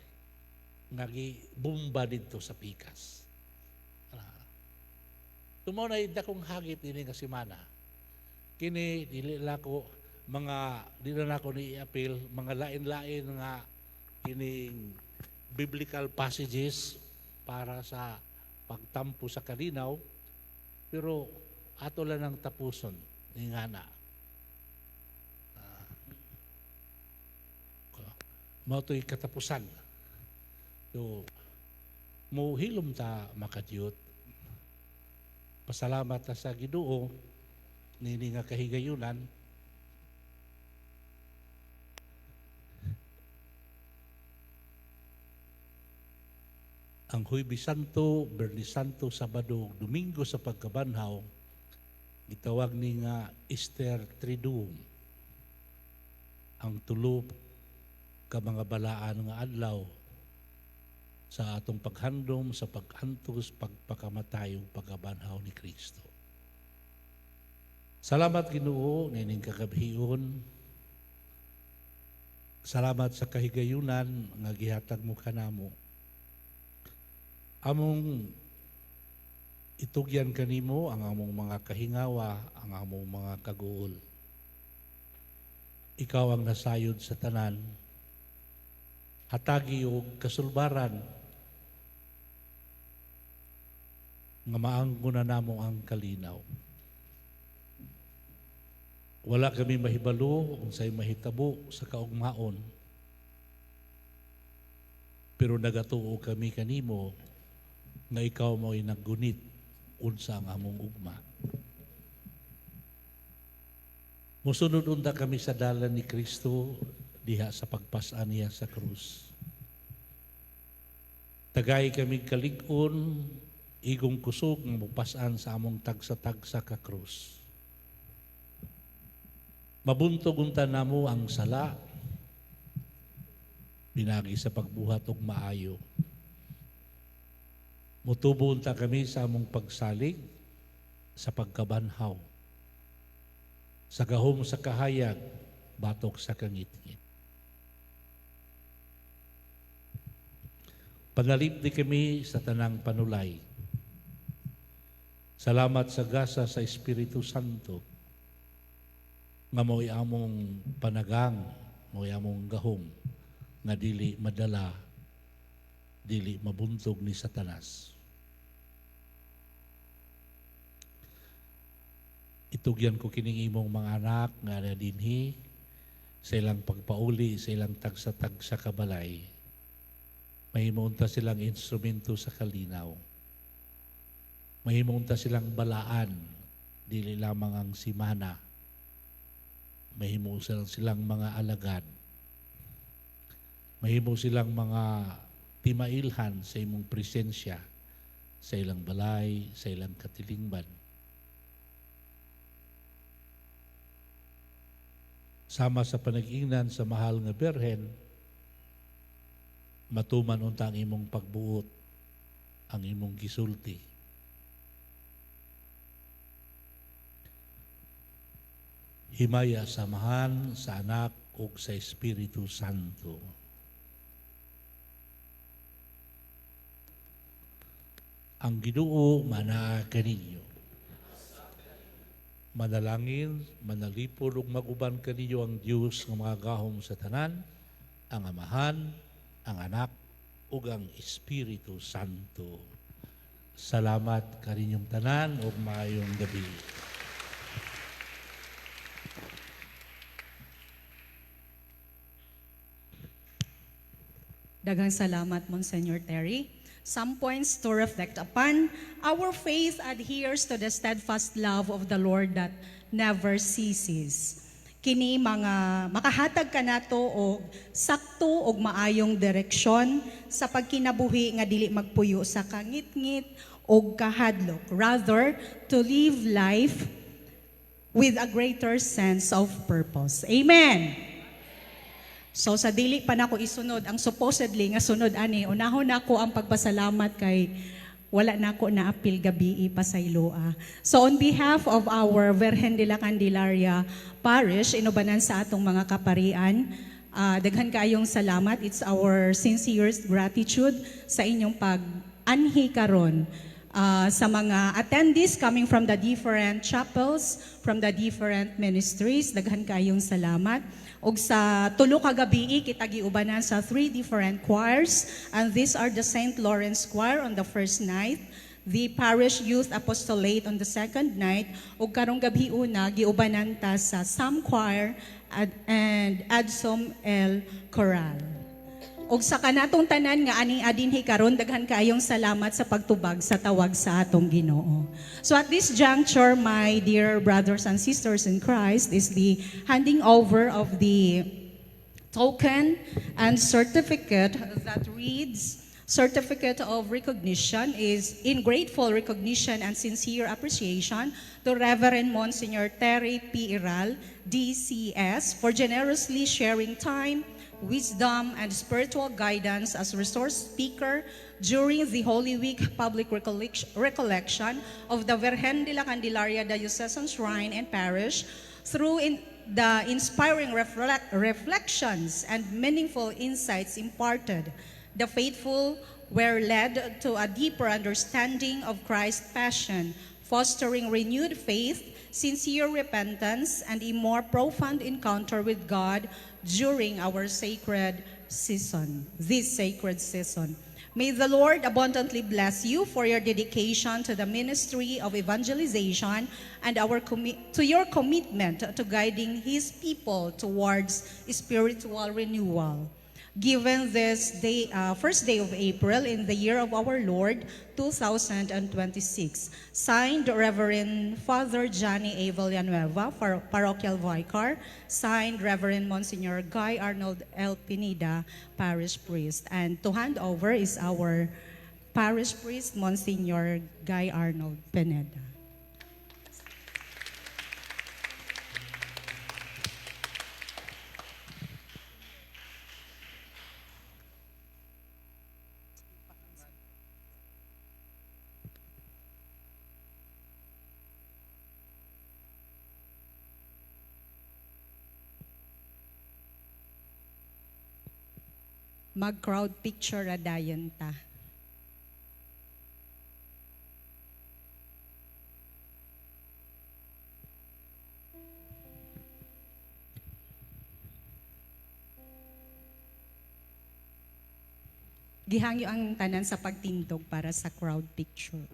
nga gibomba dito sa pikas. Tumaw na dakong hagit ini nga semana. Kini dili na ko mga dili na ko ni appeal mga lain-lain nga kining biblical passages para sa pagtampo sa kalinaw, pero ato lang ang tapuson nga na. Mao to'y katapusan. So, muhilom ta makadiyot. Pasalamat ta sa Ginoo nini nga kahigayunan. Ang Huwebes Santo, Biyernes Santo, Sabado, Domingo sa pagkabanhaw, gitawag ni nga Easter Triduum. Ang tulo ka mga balaan nga adlaw sa atong paghandom, sa pag-antos, pagpakamatay ug pagkabanhaw ni Kristo. Salamat Ginoo nining kagabhion. Salamat sa kahigayunan nga gihatag mo kanamo. Among itugyan kanimo ang among mga kahingawa, ang among mga kaguol. Ikaw ang nasayod sa tanan. Hatagi og kasulbaran nga maanggo na namo ang kalinaw. Wala kami mahibalo unsay mahitabo sa kaugmaon, pero nagatuo kami kanimo nga ikaw mo'y naggunit unsa ang among ugma. Musunod unta kami sa dalan ni Kristo diha sa pagpas-an niya sa krus. Tagay kami kalig-on, igong kusog nga mupas-an sa among tagsa-tagsa ka krus. Mabuntog unta namo ang sala, binagi sa pagbuhat og maayo. Mutubo unta kami sa among pagsalig, sa pagkabanhaw, sa gahom sa kahayag, batok sa kangitngit. Panalipdi kami sa tanang panulay. Salamat sa gasa sa Espiritu Santo nga mao'y among panagang, mao'y among gahom nga dili madala, dili mabuntog ni Satanas. Itugyan ko kining imong mga anak nga dinhi sa ilang pagpauli, sa ilang tagsa-tagsa kabalay. Mahimo unta silang instrumento sa kalinaw. Mahimo unta silang balaan, dili lamang ang simana. Mahimo silang mga alagad. Mahimo silang mga timailhan sa imong presensya, sa ilang balay, sa ilang katilingban. Sama sa panag-ingnan sa mahal nga Birhen, matuman unta ang imong pagbuot, ang imong gisulti. Himaya sa Amahan, sa Anak, ug sa Espiritu Santo. Ang Ginoo manaa kaninyo. Manalangin, manalipol ug maguban kaninyo ang Dios nga makagagahom sa tanan, ang Amahan, ang Anak, ug ang Espiritu Santo. Salamat kaninyong tanan ug maayong gabi. Daghang salamat, Monsignor Terry. Some points to reflect upon. Our faith adheres to the steadfast love of the Lord that never ceases. Kini mga makahatag kanato og sakto og maayong direksyon sa pagkinabuhi nga dili magpuyo sa kangitngit og kahadlok. Rather, to live life with a greater sense of purpose. Amen. So sa dili pa nako isunod ang supposedly nga sunod ani, unahon nako ang pagpasalamat kay wala nako naapil gabii pasayloa. So on behalf of our Virgen de la Candelaria Parish, inubanan sa atong mga kaparian, daghan kaayong salamat. It's our sincerest gratitude sa inyong pag-anhi karon. Sa mga attendees coming from the different chapels, from the different ministries, daghan kaayong salamat. Ug sa tulo ka gabii kita giubanan sa three different choirs, and these are the St. Lawrence Choir on the first night, the Parish Youth Apostolate on the second night, ug karong gabi una giubanan ta sa Sam Choir and Adsom El Choral. Ug sa kanatong tanan nga aning adinhi karon, daghan kaayong salamat sa pagtubag sa tawag sa atong Ginoo. So at this juncture, my dear brothers and sisters in Christ, is the handing over of the token and certificate that reads, Certificate of Recognition is in grateful recognition and sincere appreciation to Reverend Monsignor Terry P. Iral, DCS, for generously sharing time, wisdom, and spiritual guidance as resource speaker during the Holy Week public recollection of the Virgen de la Candelaria Diocesan Shrine and Parish through the inspiring reflections and meaningful insights imparted. The faithful were led to a deeper understanding of Christ's passion, fostering renewed faith, sincere repentance, and a more profound encounter with God during our sacred season, this sacred season. May the Lord abundantly bless you for your dedication to the ministry of evangelization and to your commitment to guiding His people towards spiritual renewal. Given this day, first day of April in the year of our Lord, 2026. Signed, Reverend Father Johnny A. Villanueva, Parochial Vicar. Signed, Reverend Monsignor Guy Arnold L. Pineda, Parish Priest. And to hand over is our Parish Priest, Monsignor Guy Arnold Pineda. Mag-crowd picture ra dayon ta. Gihangyo ang tanan sa pagtindog para sa crowd picture.